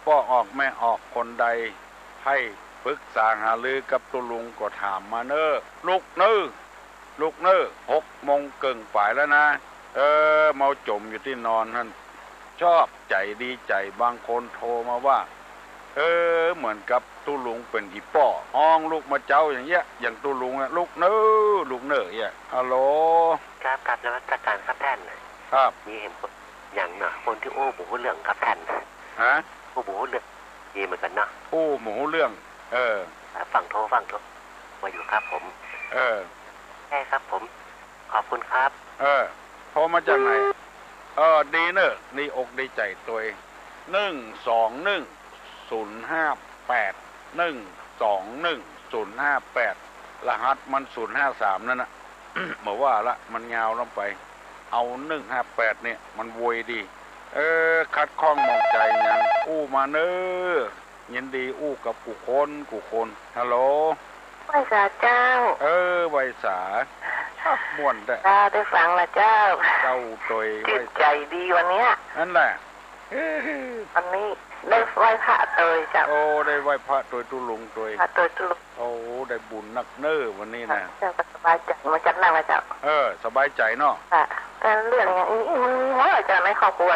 ป้อออกแม่ออกคนใด ใค่ปรึกษาหารือกับตุ๊ลุงก็ถามมาเน่อ ลุกเน่อ ลุกเน่อ หกโมงเกิ่งป๋ายแล้วนะ เออ เมาจ๋มอยู่ตี้นอนหั้น ชอบใจ๋ดีใจ๋ บางคนโทรมาว่า เออ เหมือนกับตุ๊ลุงเป๋นอี่ป้อ ฮ้องลุกมาเจ๊าอย่างเยี้ย อย่างตุ๊ลุงอะ ลุกเน่อ ลุกเน่อเยี้ย ฮัลโหล ครับ ครับ นมัสการครับต้าน ครับ มีเหตุผลอย่างเนาะ คนตี้อู้บ่ฮู้เรื่องครับต้าน ฮะ อู้บ่ฮู้เรื่อง มีเหมือนกั๋นเนาะ อู้บ่ฮู้เรื่อง เออ ฟั่งโทร ฟั่งโทร มาอยู่ครับผม เออ ใช่ครับผม ขอบคุณครับ เออ โทรมาจากไหน เออ ดีเน่อ ดีอกดีใจ๋ตวย หนึ่งสองหนึ่ง ศูนย์ห้าแปด หนึ่งสองหนึ่ง ศูนย์ห้าแปด รหัสมันศูนย์ห้าสามนั่นน่ะ บ่ว่าละ มันยาวล้ำไป เอาหนึ่งห้าแปดเนี่ย มันโวยดี เออ ขัดข้องหมองใจ๋หยัง อู้มาเน่อ ยินดีอู้กับกู้คนกู้คน ฮัลโหล ไหว้สาเจ้า เออ ไหว้สา ม่วนแต๊ เจ้า ได้ฟังละเจ้า เจ้าตวย จื้นใจ๋ดีวันเนี้ย นั่นแหละ วันนี้ได้ไหว้พระตวยเจ้า โอ้ ได้ไหว้พระตวยตุ๊ลุงตวย พระตวยตุ๊ลุง โอ้ ได้บุญนักเน่อวันนี้นะ เจ้าก็สบายใจ๋ มาจัดหนักนะเจ้า เออ สบายใจ๋เนาะ ค่ะ แต่เรื่องอย่างนี้มันมีหมดเจ้า ในครอบครัว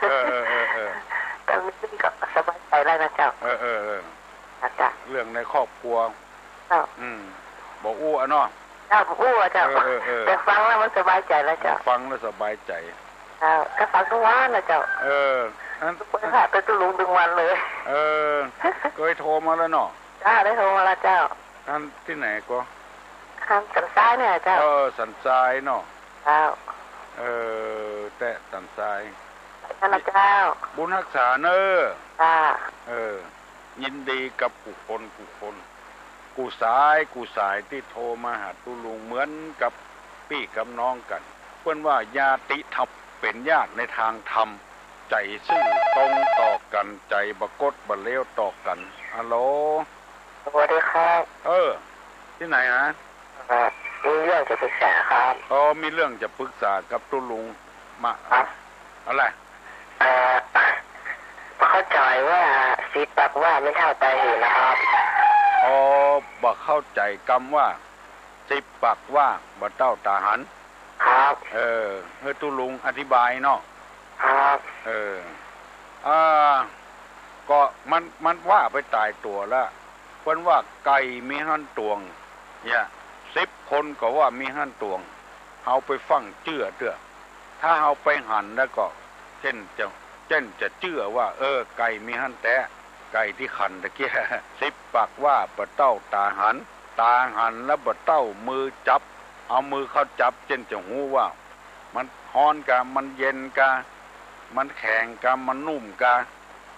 เออ เออ เออ เออ แต่มีก็สบายใจ๋แล้วนะเจ้า เออ เออ เออ ค่ะ เจ้า เรื่องในครอบครัว เจ้า อืม บ่อู้อะเนาะ เจ้า บ่อู้อะเจ้า เออ เออ เออ แต่ฟังแล้วมันสบายใจ๋แล้วเจ้า ฟังแล้วสบายใจ๋ เจ้า ก็ฟังทุกวันนะเจ้า เออ อัน ไหว้พระตวยตุ๊ลุงทุกวันเลย เออ เกยโทรมาแล้วเนาะ เจ้า ได้โทรมาแล้วเจ้า อันตี้ไหนก็ อันสันทรายเนี่ยเจ้า เออ สันทรายเนาะ เจ้า เออ แต๊สันทราย นั่นละเจ้า บุญฮักษาเน่อ จ้า เออ ยินดีกับกู้คนกู้คน กู้สายกู้สายตี้โทรมาหาตุ๊ลุงเหมือนกับปี้กับน้องกั๋น เปิ้นว่าญาติธรรม เป๋นญาติในตางธรรม ใจ๋ซื่อตรงต่อกั๋น ใจ๋บ่ก๊ดบ่เลวต่อกั๋น ฮัลโหล สวัสดีครับ เออ ตี้ไหนฮะ เอ่อ มีเรื่องจะปรึกษาครับ อ๋อ มีเรื่องจะปรึกษากับตุ๊ลุง มา ครับ อะไร เอ่อ บ่เข้าใจ๋ว่าสิบปากว่าบ่เต้าต๋าหันนะครับ อ๋อ บ่เข้าใจ๋กำว่าสิบปากว่าบ่เต้าต๋าหัน ครับ เออ หื้อตุ๊ลุงอธิบายเนาะ ครับ เออ อ่า ก็มัน มันว่าไปต๋ายตั๋วละ เปิ้นว่าไก่มีหั้นตวง เนี่ย สิบคนก็ว่ามีหั้นตวง เฮาไปฟั่งเจื้อเตื้อ ถ้าเฮาไปหันแล้วก็ เจ้นจะ เจ้นจะเจื้อว่า เออ ไก่มีหั้นแต๊ ไก่ตี้ขันตะเกีย สิบปากว่าบ่เต้าต๋าหัน ต๋าหันแล้วบ่เต้ามือจับ เอามือเข้าจับ เจ้นจะฮู้ว่า มันฮ้อนกา มันเย็นกา มันแข็งกา มันนุ่มกา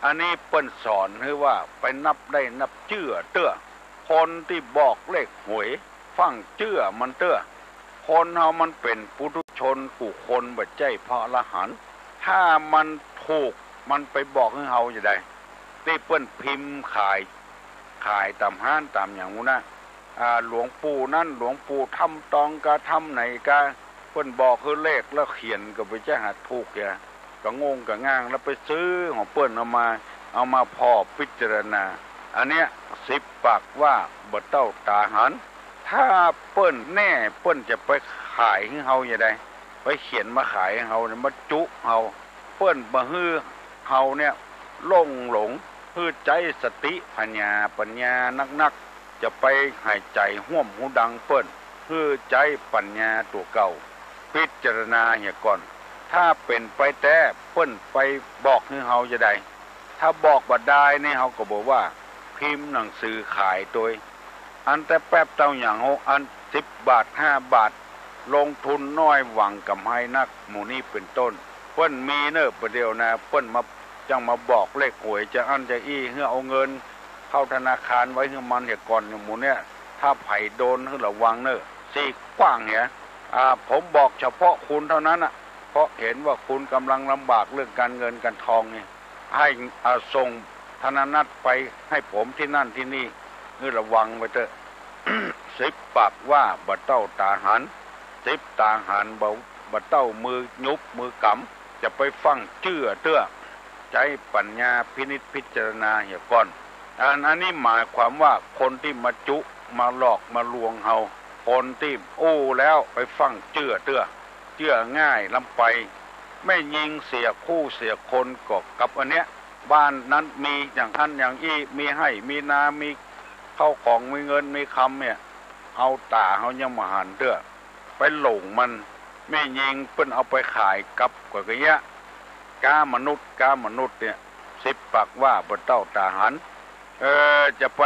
อันนี้เปิ้นสอนหื้อว่าไปนับได้นับเจื้อเตื้อ คนตี้บอกเลขหวย ฟั่งเจื้อมันเตื้อ คนเฮามันเป๋นปุถุชนกู้คน บ่ใจ้พระอรหันต์ ถ้ามันถูก มันไปบอกหื้อเฮาจะใด ตี้เปิ้นพิมพ์ขาย ขายต๋ามฮ้านต๋ามหยังหมู่นะ อ่า หลวงปู่นั้น หลวงปู่ถ้ำตองกา ถ้ำไหนกา เปิ้นบอกหื้อเลขแล้วเขียนก็บ่ใจ้หาถูกแก ก็งงก็ง่าง แล้วไปซื้อของเปิ้นเอามา เอามาผ่อพิจารณา อันเนี้ย สิบปากว่าบ่เต้าต๋าหัน ถ้าเปิ้นแน่ เปิ้นจะไปขายหื้อเฮาจะใด ไปเขียนมาขายหื้อเฮาเนี่ย มาจุเฮา เปิ้นบ่หื้อเฮาเนี่ย ล่งหลง หื้อใจ๊สติผญาปั๋ญญานักๆ จะไปให่ใจ๋ฮ่วมฮูดังเปิ้น หื้อใจ๊ปั๋ญญาตั๋วเก่า พิจารณาเหียก่อน ถ้าเป๋นไปแต๊ เปิ้นไปบอกหื้อเฮาจะใด ถ้าบอกบ่ดายนี่ เฮาก็บ่ว่า พิมพ์หนังสือขายตวย อันแต่แป๊บเต้าหยังหกอัน สิบบาท ห้าบาท ลงทุนน้อยหวังก๋ำไรนัก หมู่นี้เป๋นต้น เปิ้นมีเน่อ ประเดี๋ยวนะ เปิ้นมา จั่งมาบอกเลขหวย จะอั้นจะอี้ หื้อเอาเงินเข้าธนาคารไว้หื้อมันเหียก่อน หมู่เนี้ย ถ้าใผโดนหื้อระวังเน่อ ซี้กว้างเหีย อ่า ผมบอกเฉพาะคุณเท่านั้นน่ะ เพราะเห็นว่าคุณกำลังลำบากเรื่องการเงินการทองนี่ ให้ อ่า ส่งธนนัตไปให้ผมตี้นั่นตี้นี่ หื้อระวังไว้เต๊อะ สิบปากว่าบ่เต้าต๋าหัน สิบต๋าหันบ่ บ่เต้ามือยุบมือกำ จะไปฟั่งเจื้อเตื้อ ใจ๊ปั๋ญญาพินิจพิจารณาเหียก่อน อัน อันนี้หมายความว่าคนตี้มาจุ มาหลอก มาลวงเฮา คนตี้อู้แล้วไปฟั่งเจื้อเตื้อ เจื้อง่ายล้ำไป แม่ญิงเสียคู่เสียคนก็กับอันเนี้ย บ้านนั้นมีอย่างอั้นอย่างอี้ มีไฮ่มีนา มีเข้าของ มีเงิน มีคำเนี่ย เอาต๋าเฮายังบ่หันเตื้อ ไปหลงมัน แม่ญิงเปิ้นเอาไปขายกับก๋วยกะเยียะ ก๊ามนุษย์ ก๊ามนุษย์เนี่ย สิบปากว่าบ่เต้าต๋าหัน เออ จะไป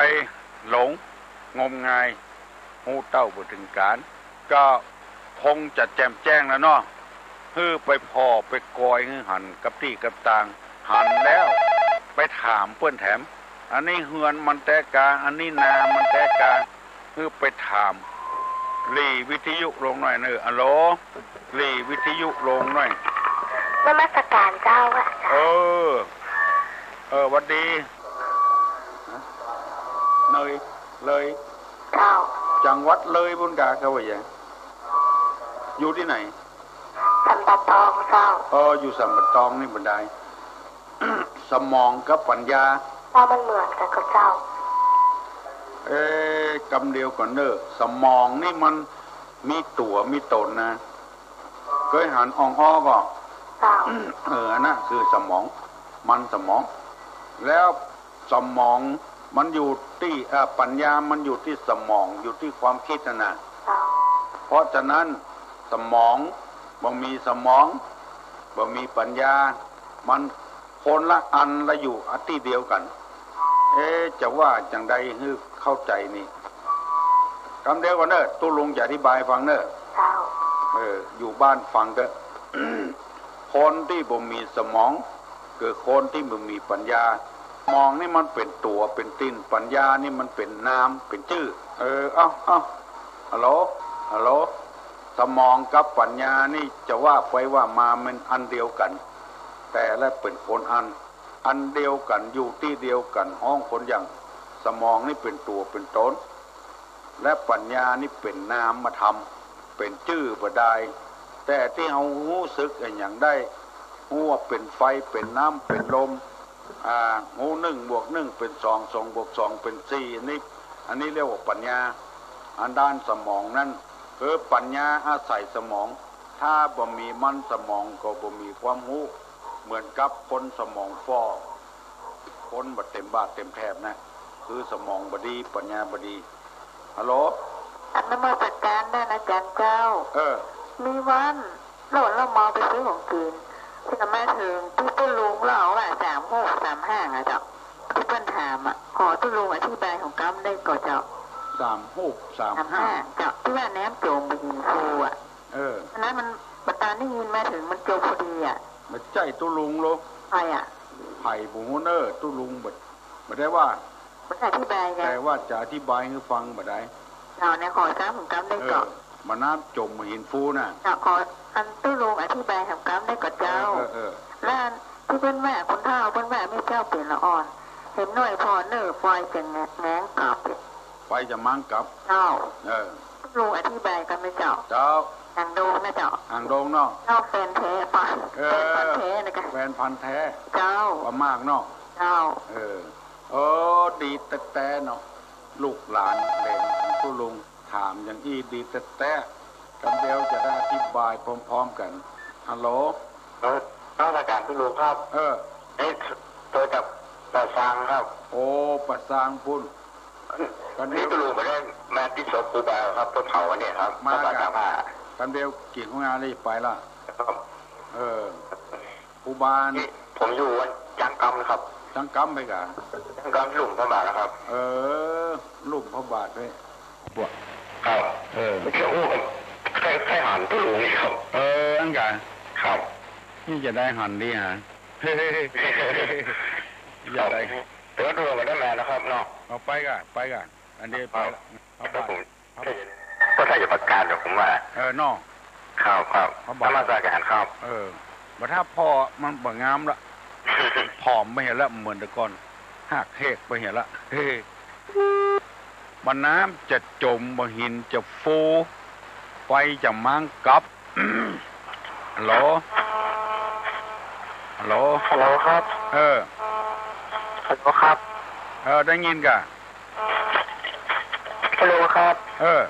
หลงงมงาย ฮู้เต้าบ่เถิงก๋าน ก็คงจะแจ่มแจ้งแล้วเนาะ หื้อไปผ่อไปกอยหื้อหันกับตี้กับตาง หันแล้วไปถามเปิ้นแถม อันนี้เฮือนมันแต๊กา อันนี้นามันแต๊กา คือไปถาม หรี่วิทยุลงหน่อยเน่อ อะโหล หรี่วิทยุลงหน่อย นมัสการเจ้าอะ เออ เออ หวัดดี เลย เลย เจ้า จังหวัดเลยปุ้นกา เขาว่าอย่าง อยู่ตี้ไหน สันป่าตองเจ้า เออ อยู่สันป่าตองนี่บ่ดาย สมองกับปัญญา เจ้า มันเหมือนกั๋นก่อเจ้า เอ๊ะ กำเดียวก่อนเน่อ สมองนี่มันมีตั๋วมีต๋นนะ เกยหันอ่องอ้อก่อ เจ้า เออ อันนั้นคือสมอง มันสมอง แล้วสมองมันอยู่ตี้ เอ่อ ปัญญามันอยู่ตี้สมอง อยู่ตี้ความกึ๊ดนั่นน่ะ เจ้า เพราะฉะนั้นสมองบ่มีสมอง บ่มีปัญญา มันคนละอันละอยู่ตี้เดียวกั๋น เอ๊ะ จะว่าจั่งใดหื้อเข้าใจ๋นี่ กำเดียวก่อนเน่อ ตุ๊ลุงจะอธิบายฟังเน่อ เจ้า เออ อยู่บ้านฟังเต๊อะ คนตี้บ่มีสมอง คือคนตี้บ่มีปัญญา สมองนี่มันเป๋นตั๋วเป๋นตี๋น ปัญญานี่มันเป๋นนามเป๋นจื้อ เออ เอ้า เอ้า ฮัลโหล ฮัลโหล สมองกับปัญญานี่จะว่าไปว่ามามันอันเดียวกั๋น แต่ละเป๋นคนอัน อันเดียวกั๋น อยู่ตี้เดียวกั๋น ฮ้องคนอย่าง สมองนี่เป๋นตั๋วเป๋นต๋น และปัญญานี่เป๋นนามธรรม เป๋นจื้อบ่ดาย แต่ตี้เฮาฮู้สึกอะหยังได้ ฮู้ว่าเป๋นไฟ เป๋นน้ำ เป๋นลม อ่า ฮู้หนึ่งบวกหนึ่งเป๋นสอง สองบวกสองเป๋นสี่ อันนี้ อันนี้เรียกว่าปัญญา อันด้านสมองนั้น คือปัญญาอาศัยสมอง ถ้าบ่มีมันสมองก็บ่มีความฮู้ เหมือนกับคนสมองฝ่อ คนบ่เต็มบ้าเต็มแถบนะ คือสมองบ่ดี ปัญญาบ่ดี ฮัลโหล นมัสการต้านอาจ๋ารย์เจ้า เออ มีวัน แล้ว แล้วเฮาไปซื้อของกิ๋น ตี้มาเถิงตี้ตุ๊ลุงแล้วว่า สามหกสามห้า อะเจ้า ตี้เปิ้นถามอะ ขอตุ๊ลุงอธิบายของกำได้ก่อเจ้า สามหกสามห้า สามห้า เจ้า ตี้ว่าแนมจ๋มบ่เห็นฮู้อะ เออ อันนั้นมัน บ่ตานได้ยินมาเถิงมันจ๋มพอดีอะ บ่ใจ้ตุ๊ลุงโล ใผอะ ใผบ่ฮู้เน่อ ตุ๊ลุงบ่ บ่ได้ว่า บ่ได้อธิบายไง แต่ว่าจะอธิบายหื้อฟังบ่ดาย เจ้า แนขอซ้ำของกำได้ก่อ เออ บ่าน้ำจ๋มบ่เห็นฮู้น่ะ เจ้า ขออันตุ๊ลุงอธิบายของกำได้ก่อเจ้า เออ เออ เออ แล้วอันตี้เปิ้นว่า คนเฒ่าเปิ้นว่าแม่เจ้าเป๋นละอ่อน เห็นหน้อยผ่อเน่อ ปอยจะแงงกลับ ปอยจะมางกลับ เจ้า เออ ตุ๊ลุงอธิบายกำได้เจ้า เจ้า หางดงนะเจ้า หางดงเนาะ เจ้า แฟนแท้ปะ เออ แฟนพันธุ์แท้นะกะ แฟนพันธุ์แท้ เจ้า ปามากเนาะ เจ้า เออ เออ ดีแต๊ๆ เนาะ ลูกหลานเหลนตุ๊ลุงถามอย่างอี้ดีแต๊ๆ กำเดียวจะได้อธิบายพร้อมๆ กั๋น ฮัลโหล เออ นมัสการตุ๊ลุงครับ เออ เอ๊ะ โตจากป่าซางครับ โอ้ ป่าซางปุ้น กำเดียว นี่ตุ๊ลุงบ่ได้มาตี้ศพครูบาครับ เปิ้นเผาอันนี้ครับ มา พระบาท กะ สามห้า กำเดียวกี่โมงแล้วไปละ ครับ เออ ครูบา นี่ผมอยู่วัดจังกำนะครับ จังกำไปกะ จังกำลุ่มพระบาทนะครับ เออ ลุ่มพระบาทไป บวช ครับ เออ เมื่อกี้อู้กัน ใคร่ ใคร่หันตุ๊ลุงนี่ครับ เออ อั้นกะ ครับ นี่จะได้หันดีฮะ อย่าได้ ครับ แต่ว่าตุ๊ลุงก็ได้มานะครับเนาะ เอาไปกะ ไปกะ อันนี้ไปละ ครับ พระบาท ผม พระบาท ก็ใช่จะประกาศหรอกผมว่า เออ เนาะ ครับ ครับ พระบาท นมัสการครับ เออ บ่าถ้าผ่อมันบ่งามละ ผอมไปเหียละ เหมือนแต่ก่อน หักเฮกไปเหียละ เฮ้ บ่าน้ำจะจ๋ม บ่าหินจะฟู ปอยจะมางกลับ ฮัลโหล ฮัลโหล ฮัลโหลครับ เออ ฮัลโหลครับ เออ ได้ยินกะ ฮัลโหลครับ เออ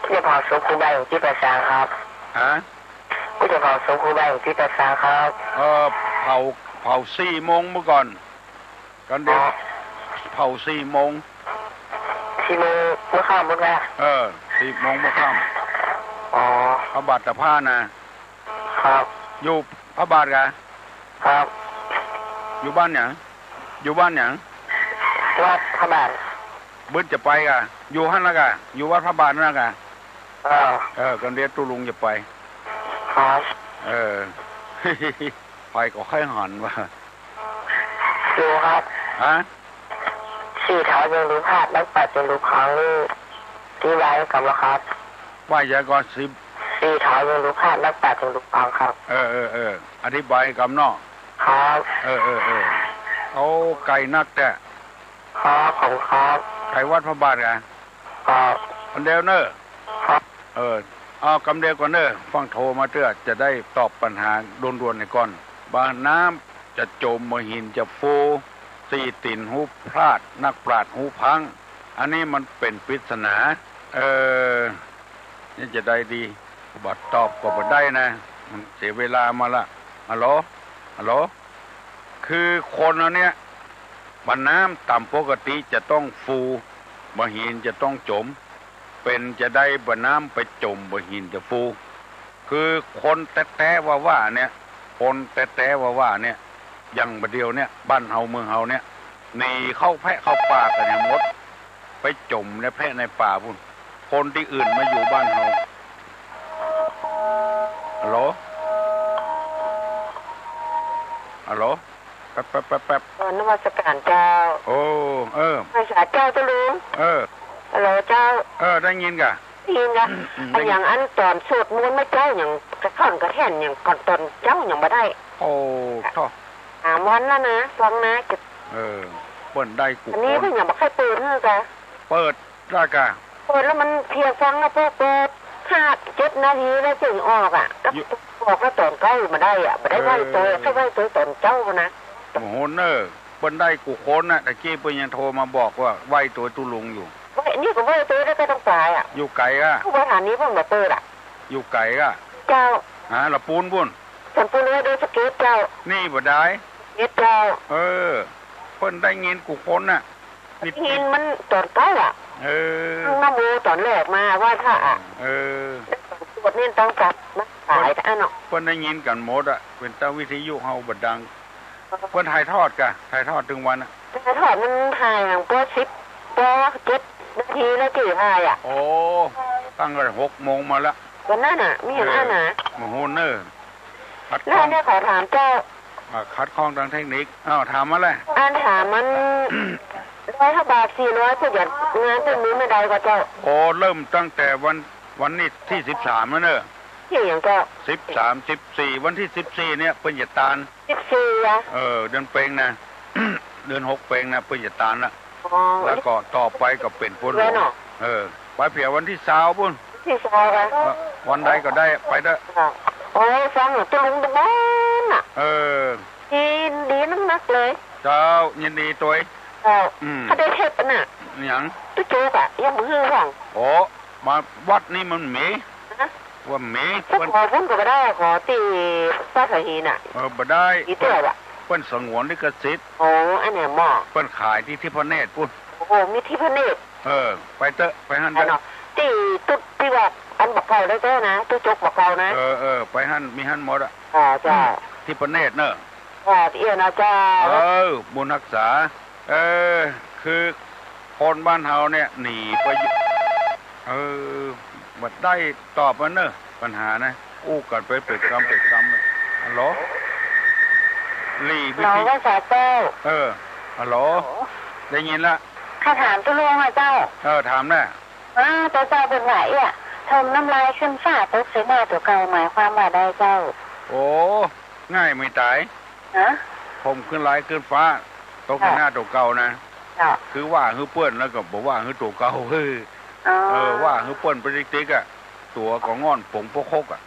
กูจะเผาศพครูบาอยู่ตี้ป่าซางครับ ฮะ กูจะเผาศพครูบาอยู่ตี้ป่าซางครับ เออ เผา เผาสี่โมงเมื่อก่อน ก่อนเดี๋ยว อ๋อ เผาสี่โมง สี่โมงเมื่อค่ำพุ้นกะ เออ สี่โมงเมื่อค่ำ อ๋อ พระบาทตะผ้านะ ครับ อยู่พระบาทกะ ครับ อยู่บ้านหยัง อยู่บ้านหยัง วัดพระบาท บึดจะไปกะ อยู่หั้นละกะ อยู่วัดพระบาทนั่นละกะ เออ เออ กำเดียวตุ๊ลุงจะไป ครับ เออ ใผก็ใค่หันว่า ลุงครับ ฮะ สีเทายังลุงพลาด นักปราชญ์ยังลุงพังนี่ อธิบายกำละครับ ไหว้ใครก่อนสิ สี่ ถอย ยังดูพลาด นักปราชญ์ ยังดูฟังครับ เออ เออ เออ อธิบายกำเนาะ ครับ เออ เออ เออ เอา ไก๋นักแต๊ ครับ ผมครับ ไก๋วัดพระบาทไง ครับ อันเดียวเน่อ ครับ เออ เอากำเดียวก่อนเน่อ ฟังโทรมาเตื้อ จะได้ตอบปัญหาด่วนๆ ให้ก่อน บ่าน้ำจะจ๋ม บ่าหินจะฟู สี่ตี๋นหูพลาด นักปราชญ์หูพัง อันนี้มันเป๋นปริศนา เออ นี่จะได้ดี บ่ตอบก็บ่ได้นะ มันเสียเวลามาละ ฮัลโหล ฮัลโหล คือคนเฮาเนี่ย บ่าน้ำต๋ามปกติจะต้องฟู บ่าหินจะต้องจ๋ม เป๋นจะใดบ่าน้ำไปจ๋ม บ่าหินจะฟู คือคนแต๊ๆ ว่าๆ เนี่ย คนแต๊ๆ ว่าๆ เนี่ย อย่างบ่าเดี่ยวเนี่ย บ้านเฮาเมืองเฮาเนี่ย หนีเข้าแพะเข้าป่ากั๋นหมด ไปจ๋มในแพะในป่าปู๊น คนตี้อื่นมาอยู่บ้านเฮา ฮัลโหล ฮัลโหล แป๊บๆๆๆ เออ นมัสการเจ้า โอ้ เออ นมัสการเจ้า ตุ๊ลุง เออ ฮัลโหลเจ้า เออ ได้ยินก่ะ ได้ยินก่ะ อืม อืม อะหยังอันต๋อนสวดมนต์เมื่อเจ๊า หยังกระท่อนกระแท่น หยังก่อนต๋อนเจ๊าหยังบ่ได้ โอ้ โถ่ สามวันแล้วนะ ฟังนะ จะ เออ เปิ้นได้กู้ อันนี้ คน เปิ้นยังบ่ใค่เปิดหื้อก่ะ เปิด ได้ก่ะ เปิดแล้วมันเพลียฟังแล้ว เปิ้นเปิดห้าเจ็ดนาทีแล้วจึงออกอะ แล้ว อยู่ ออกแล้วต๋อนเก๊าบ่ได้อะ บ่ได้ไหว้โตย เออ แค่ไหว้โตยต๋อนเจ๊านะ โอ้โหเน่อ เปิ้นได้กู้คนน่ะ ตะกี้เปิ้นยังโทรมาบอกว่าไหว้โตยตุ๊ลุงอยู่ ไหว้ นี่ก็ไหว้โตยแล้วก็ต้องไปอะ อยู่ไก๋ก่ะ ผู้บริหารนี่เปิ้นบ่เปิดอะ อยู่ไก๋ก่ะ เจ้า ฮะ ละปูนปู๊น สันปูนเลย ดอยสะเก็ดเจ้า นี่บ่ได้ สะเก็ดเจ้า เออ เปิ้นได้ยินกู้คนน่ะ นิดๆ ได้ยินมันต๋อนเก๊าอะ เออ ตั้งนะโมต๋อนแรกมาไหว้พระอะ เออ แล้วต๋อนสวดนี่ตั้งกับนักสายอันเนาะ เปิ้นได้ยินกั๋นหมดอะ เป๋นต๋ามวิทยุเฮาบ่ดัง เปิ้นถ่ายทอดก่ะ ถ่ายทอดตึงวันอะ ถ่ายทอดมันถ่ายหลังปอสิบ ปอเจ็ดนาทีแล้วตี้ถ่ายอะ โอ้ ตั้งแต่หกโมงมาละ วันนั้นน่ะ มีอย่างนั้นน่ะ เออ โอ้โหเน่อ ขัดข้อง แล้วเนี่ยขอถามเจ้า อ่า ขัดข้องตางเทคนิค อ้าว ถามมาเลย อันถามมัน ร้อยห้าบาท สี่ร้อย เปิ้นจะงานเปิ้นมีเมื่อใดก่อเจ้า โอ้ เริ่มตั้งแต่วัน วันนี้ตี้สิบสามแล้วเน่อ ตี้หยังเจ้า สิบสาม สิบสี่ วันตี้สิบสี่เนี่ยเปิ้นจะตาน สิบสี่อะ เออ เดือนเป็งนะ เดือนหกเป็งนะ เปิ้นจะตานละ อ๋อ แล้วก็ต่อไปก็เป๋นฝนหลวง แล้วเนาะ เออ ไปเผียวันตี้ซาวปู๊น ตี้ซาวอะ เออ วันใดก็ได้ ไปเต๊อะ ค่ะ โอ้ ฟังตุ๊ลุงตุ๊ลุงน่ะ เออ ยินดีนักๆ เลย เจ้า ยินดีตวย เจ้า อืม ข้าได้เทปน่ะ หยัง ตุ๊จกอะ ยังบ่หื้อฟัง โอ้ มาวัดนี่มันมี ฮะ ว่ามี จะขอปู๊นก็บ่ได้ ขอตี้ป้าสาฮีน่ะ เออ บ่ได้ อีเตื้อว่ะ เปิ้นสงวนลิขสิทธิ์ โอ้ อันเนี้ยหม้อ เปิ้นขายตี้ทิพเนตรปู๊น โอ้ มีทิพเนตร เออ ไปเต๊อะ ไปหั้นเต๊อะ ไปเนาะ ตี้ตุ๊ดตี้ว่าอันบ่าเก่าได้เต๊อะนะ ตุ๊จกบ่าเก่านะ เออ เออ ไปหั้น มีหั้นหมดอะ อ่า เจ้า ทิพเนตรเน่อ อ่า เอี้ยนะเจ้า เออ บุญฮักษา เออ คือคนบ้านเฮาเนี่ยหนีไปอยู่ เออ บ่ได้ตอบมันเน่อ ปัญหานะ อู้กั๋นไปเป๋นกำเป๋นกำ ฮัลโหล หลีวิทยุ ฮัลโหล ว่าสาเจ้า เออ ฮัลโหล ฮัลโหล ได้ยินละ ข้าถามตุ๊ลุงอะเจ้า เออ ถามแน่ อ้าว เจ้า เจ้า เปิ้นว่าเอี้ย ถมน้ำลายขึ้นฟ้า ตกใส่หน้าตั๋วเก่า หมายความว่าใดเจ้า โอ้ ง่ายไม่ต๋าย ฮะ ถมขึ้นลายขึ้นฟ้า ตกใส่หน้าตั๋วเก่านะ เจ้า คือว่าหื้อเปื้อนแล้วก็บ่ว่าหื้อตั๋วเก่า เออ อ๋อ เออ ว่าหื้อเปื้อนไปติ๊กๆ อะ ตั๋วก็ง่อนป๋งปกคกอะ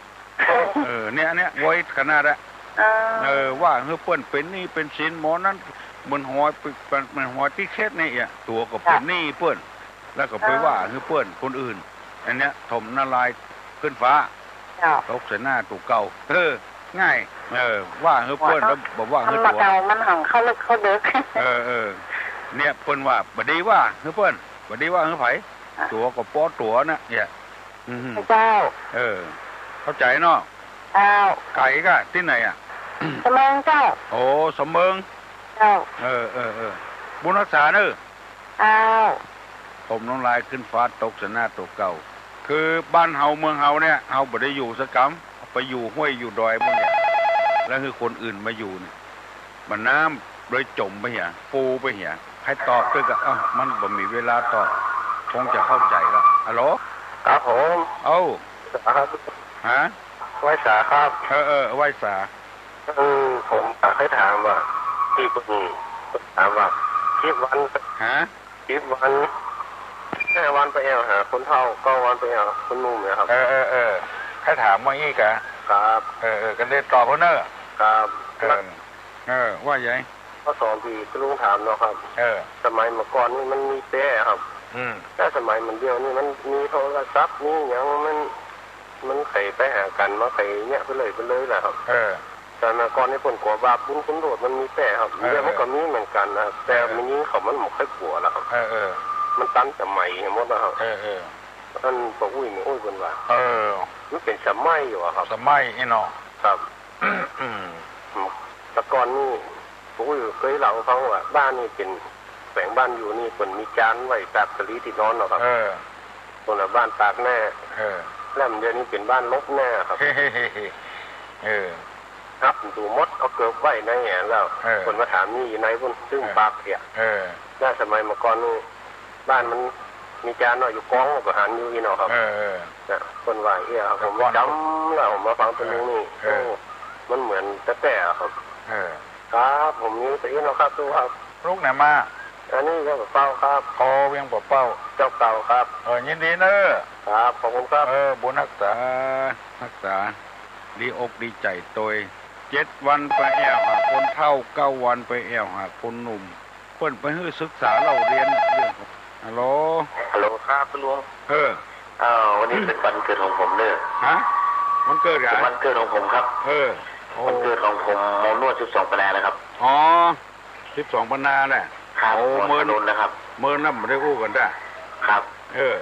เออ เนี่ย เนี่ย ไวขนาดอะ อ๋อ เออ ว่าหื้อเปื้อนเป๋นหนี้เป๋นสิน หมอนั้น เหมือนหอย เหมือนหอยติดเข็ดเนี่ย ตั๋วก็เป๋นหนี้เปิ้น แล้วก็ไปว่าหื้อเปิ้นคนอื่น อันเนี้ย ถมน้ำลายขึ้นฟ้า เจ้า ตกใส่หน้าตั๋วเก่า เออ ง่าย เออ ว่าหื้อเปิ้นแล้วบ่ว่าหื้อตั๋ว มันบ่เก่า มันหังเข้าลึกเข้าดึก เออ เออ เนี่ย เปิ้นว่าบ่ดีว่าหื้อเปิ้น บ่ดีว่าหื้อใผ ตั๋วก็ป๊อตั๋วน่ะ เนี่ย อืม เจ้า เออ เข้าใจ๋เนาะ เจ้า ไก๋ก่ะ ตี้ไหนอะ สะเมิงเจ้า โอ้ สะเมิง เจ้า เออ เออ เออ บุญฮักษาเน่อ เจ้า ถมน้ำลายขึ้นฟ้า ตกใส่หน้าตั๋วเก่า คือบ้านเฮาเมืองเฮาเนี่ย เฮาบ่ได้อยู่สักกำ ไปอยู่ห้วยอยู่ดอยปู๊นเนี่ย แล้วหื้อคนอื่นมาอยู่เนี่ย บ่าน้ำเลยจ๋มไปเหีย ฟูไปเหีย ใผตอบตึกอะ เอ้า มันบ่มีเวลาตอบ คงจะเข้าใจ๋ละ ฮัลโหล ครับผม เอ้า ครับ ฮะ ไหว้สาครับ เออ เออ ไหว้สา อืม ผมอยากจะถามว่า ตี้เปิ้น เปิ้นถามว่า สิบวัน ฮะ สิบวัน ห้าวันไปแอ่วหาคนเฒ่า เก้าวันไปแอ่วหาคนหนุ่มเนี่ยครับ เออ เออ เออ ใค่ถามว่าอี้กา ครับ เออ เออ ก็ได้ตอบเปิ้นเน่อ ครับ เออ เออ ว่าใหญ่ ข้อสองตี้ลุงถามเนาะครับ เออ สมัยเมื่อก่อนนี่มันมีแป้ครับ อืม แต่สมัยเหมือนเดี๋ยวนี้มันมีโทรศัพท์ มีหยัง มัน มันใผไปหากั๋นมา ใผเยียะไปเลย ไปเลยแหละครับ เออ สมัยก่อนนี่เปิ้นกั๋วบาปบุญคุณโทษ มันมีแป้ครับ เออ เดี๋ยวมันก็มีเหมือนกั๋นนะครับ แต่ เออ แม่ญิงเขามันบ่ค่อยกั๋วแล้วครับ เออ เออ มันตันสมัยหมดแล้วครับ เออ เออ อันป้ออุ๊ย แม่อุ๊ยเปิ้นว่า เออ มันเป๋นสมัยอยู่อะครับ สมัยอี้เนาะ ครับ อืม แต่ก่อนนี่ ป้ออุ๊ยเกยเล่าหื้อฟังว่า บ้านนี่เป๋น แขวงบ้านอยู่นี่เปิ้นมีจานไว้ตากสาลีตี้นอนเนาะครับ เออ เปิ้นว่าบ้านตากหน้า เออ แล้วเดี๋ยวนี้เป๋นบ้านหลบหน้าครับ เออ ครับ ดูหมด เอาเกิบไว้ในหั้นแล้ว เออ เปิ้นมาถามนี่อยู่ในปุ้น ตึง เออ ปากเสีย เออ แล้วสมัยเมื่อก่อนนี่ บ้านมันมีจานเนาะ อยู่ก๊องก็หันอยู่อี้เนาะครับ เออ เออ นะ เปิ้นว่าอี้ครับ ผมจ๋ำแล้ว ผมมาฟังตรงนี้นี่ เออ โอ้ มันเหมือนแต๊ๆ อะครับ เออ ครับ ผมมีตี้อี้เนาะครับ ตู้ครับ ลุกไหนมา อันนี้เวียงป่าเป้าครับ อ๋อ เวียงป่าเป้า เจ้าเก่าครับ เออ ยินดีเน่อ ครับ ขอบคุณครับ เออ บุญฮักษา ฮักษา ดีอกดีใจ๋ตวย เจ็ดวันไปแอ่วหาคนเฒ่า เก้าวันไปแอ่วหาคนหนุ่ม เปิ้นไปหื้อศึกษาเล่าเรียนเรื่อง ฮัลโหล ฮัลโหลครับ คุณลุง เออ เอ่อ วันนี้เป๋นวันเกิดของผมเน่อ ฮะ วันเกิดเหรอ เป๋นวันเกิดของผมครับ เออ โอ้ วันเกิดของผม หมอนวดสิบสองปันนานะครับ อ๋อ สิบสองปันนาแหละ ครับ โอ้ หมอ เมิน ถนนนะครับ เมินแล้วบ่ได้อู้กั๋นจ้ะ ครับ เออ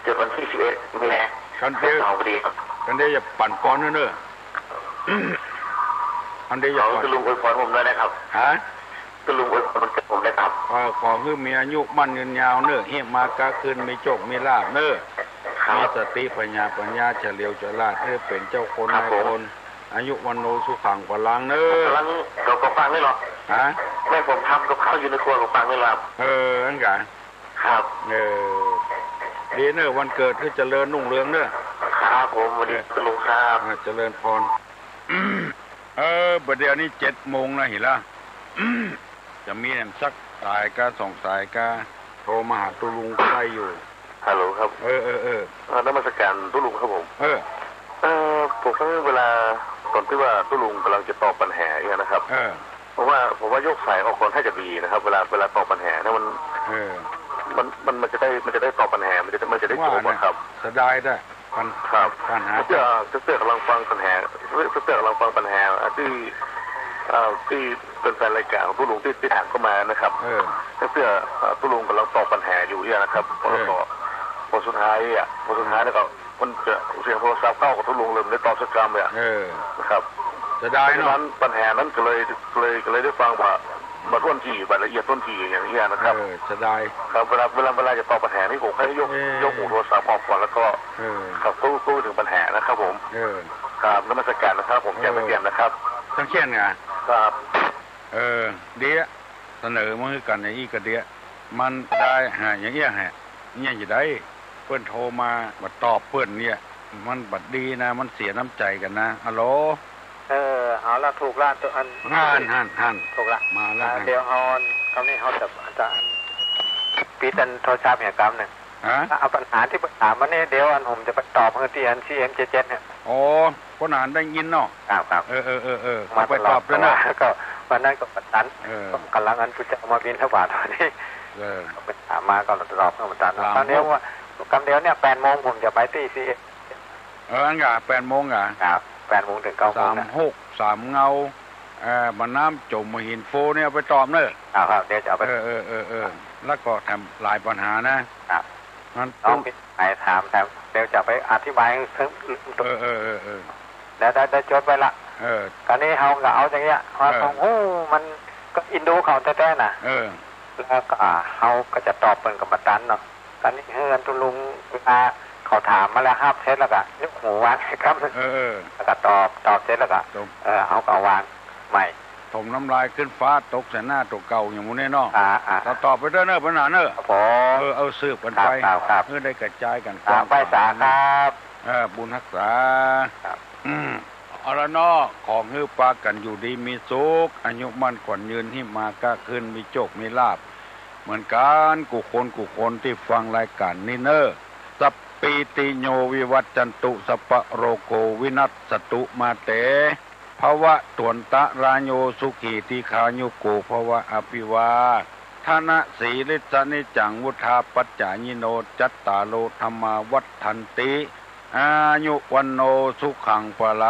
เกิดวันตี้สิบเอ็ดมีนา คันเดียว สิบสองพอดีครับ คันเดียวอย่าปั่นปอนเน่อ คันเดียวอย่าปั่น ขอหื้อลุงอวยพรผมด้วยนะครับ ฮะ หื้อลุงอวยพรวันเกิดผมด้วยครับ เออ ขอหื้อมีอายุมั่นยืนยาวเน่อ เฮมาก๊าคืนมีโชคมีลาภเน่อ ครับ มีสติปัญญา ปัญญาเฉลียวฉลาด หื้อเป๋นเจ้าคน ครับ นายคน ผม อายุวัณโณสุขังพลังเน่อ กำลัง เดี๋ยวก็ฟังนี่เหรอ ฮะ แม่ผมทำกับข้าวอยู่ในครัว ก็ฟังนี่เหรอครับ เออ อั้นกา ครับ เออ ดีเน่อ วันเกิดหื้อเจริญรุ่งเรืองเน่อ ครับผม สวัสดี เออ คุณลุงครับ อ่า เจริญพร เออ บ่าเดี่ยวนี้เจ็ดโมงแล้ว หันละ จะมีแหมสักสายกา สองสายกา โทรมาหาตุ๊ลุงก็ได้อยู่ ฮัลโหลครับ เออ เออ เออ เอ่อ นมัสการตุ๊ลุงครับผม เออ เอ่อ ผมว่าเวลาต๋อนตี้ว่าตุ๊ลุงก่ำลังจะตอบปัญหาเนี่ยนะครับ เออ ผมว่า ผมว่ายกสายออกก่อนถ้าจะดีนะครับ เวลา เวลาตอบปัญหาเนี่ยมัน เออ มัน มัน มันจะได้ มันจะได้ตอบปัญหา มันจะ มันจะได้จบอะครับ เสียดายแต๊ ปัญ ครับ ปัญหา เตื้อ เตื้อก่ำลังฟังปัญหา เตื้อก่ำลังฟังปัญหา อ่า ตี้ อ่า ตี้เป๋นแฟนรายก๋านของตุ๊ลุงตี้ ตี้ถามเข้ามานะครับ เออ เตื้อ อ่า ตุ๊ลุงก่ำลังตอบปัญหาอยู่เนี่ยนะครับ เออ แล้วก็ พอสุดท้ายอะ พอสุดท้ายแล้วก็ มันจะเสียงโทรศัพท์เข้ากับตุ๊ลุงเลย บ่ได้ตอบสักกำเลยอะ เออ นะครับ เสียดายเนาะ เพราะฉะนั้นปัญหานั้นก็เลย เลย ก็เลยได้ฟังว่า บ่ถ้วนตี้ บ่ละเอียดถ้วนตี้อย่างเงี้ยนะครับ เออ เสียดาย ครับ เวลา เวลา เวลาจะตอบปัญหานี่ผมแค่ยก เออ ยกหูโทรศัพท์ออกก่อนแล้วก็ เออ ครับ กู้ กู้ถึงปัญหานะครับผม เออ ครับ นมัสการนะครับผม เออ แจ่มไม่แจ่มนะครับ ต้องเขียนไง ครับ เออ เดี๋ยว เสนอมาหื้อกั๋นอย่างอี้ก็เดี๋ยว มันได้หาอย่างเอี้ยแหะ เนี่ยจะได้ เปิ้นโทรมาบ่ตอบเปิ้นเนี่ย มันบ่ดีนะ มันเสียน้ำใจ๋กั๋นนะ ฮัลโหล เออ เอาละ ถูกละ ตั๋วอัน หั้น หั้น หั้น ถูกละ มาละ อ่า หั้น เดี๋ยวเอาอัน กำนี้เฮาจะ จะปิดอันโทรศัพท์เนี่ยกำนึ่ง ฮะ เอาปัญหาตี้เปิ้นถามมานี่ เดี๋ยวอันผมจะไปตอบหื้อตี้อัน ซีเอ็มเจ็ดเจ็ดเนี่ย อ๋อ ปัญหาได้ยินเนาะ ครับ ครับ เออ เออ เออ เออ มา เอาไปตอบด้วยนะ ตลอด แต่ว่าก็วันนั้นก็บ่ตัน เออ ก็ก่ำลังอันผู้เจ้ามาบิณฑบาตวันนี้ เออ ก็ไปถามมาก็ตอบก็บ่ตัน สาม คราวนี้ หก ว่า กำเดียวเนี่ย แปดโมงผมจะไปตี้ซีเอ็ม เออ อั้นกา แปดโมงกา ครับ แปดโมงเถิงเก้าโมง สาม นะ หก สามเงา เอ่อ บ่าน้ำจ๋ม บ่าหินโฟเนี่ย เอาไปตอบเน่อ ครับ ครับ เดี๋ยวจะเอาไป เออ เออ เออ เออ แล้วก็แถมหลายปัญหานะ ครับ มัน น้องมีไหนถาม ถาม เดี๋ยวจะไปอธิบายให้ เออ เออ เออ เออ ได้ ได้ ได้จดไว้ละ เออ คราวนี้เฮาก็เอาอย่างเงี้ย ว่า เออ ของฮู้มันก็อินดูเขาแต๊ๆ น่ะ เออ แล้วก็เฮาก็จะตอบเปิ้นก็บ่ตันเนาะ คราวนี้หื้ออันตุ๊ลุง เวลาเขาถามมาแล้ว ฮับเสร็จแล้วก็ยกหูวางครับ เออ เออ แล้วก็ตอบ ตอบเสร็จแล้วก็ จบ เออ เฮาก็วางใหม่ ถมน้ำลายขึ้นฟ้า ตกใส่หน้าตั๋วเก่า อย่างหมู่นี้เนาะ อ่า อ่า ต่อๆ ไปเต๊อะเน่อ ปัญหาเน่อ ครับผม เออ เอาสืบกั๋นไป ครับ ครับ ครับ หื้อได้กระจายกั๋น ครับ กว้างขวาง ไหว้สาครับ เออ บุญฮักษา ครับ อืม เอาละเนาะ ขอหื้อปากั๋นอยู่ดีมีสุข อายุมั่นขวัญยืน หิ้วมาก้าขึ้น มีโจคมีลาภเหมือนกั๋น กู้คนกู้คนตี้ฟังรายก๋านนี้เน่อ สัพพีติโยวิวัชชันตุ สัพพะโรโควินัสสตุ มาเต ภวัตวันตะราโย สุขีทีฆายุโกภวะ อภิวาทะนะสีลิสสะนิจจัง วุฑฒาปัจจายิโน จัตตาโรธัมมาวัฑฒันติ อายุวัณโณ สุขังพะลัง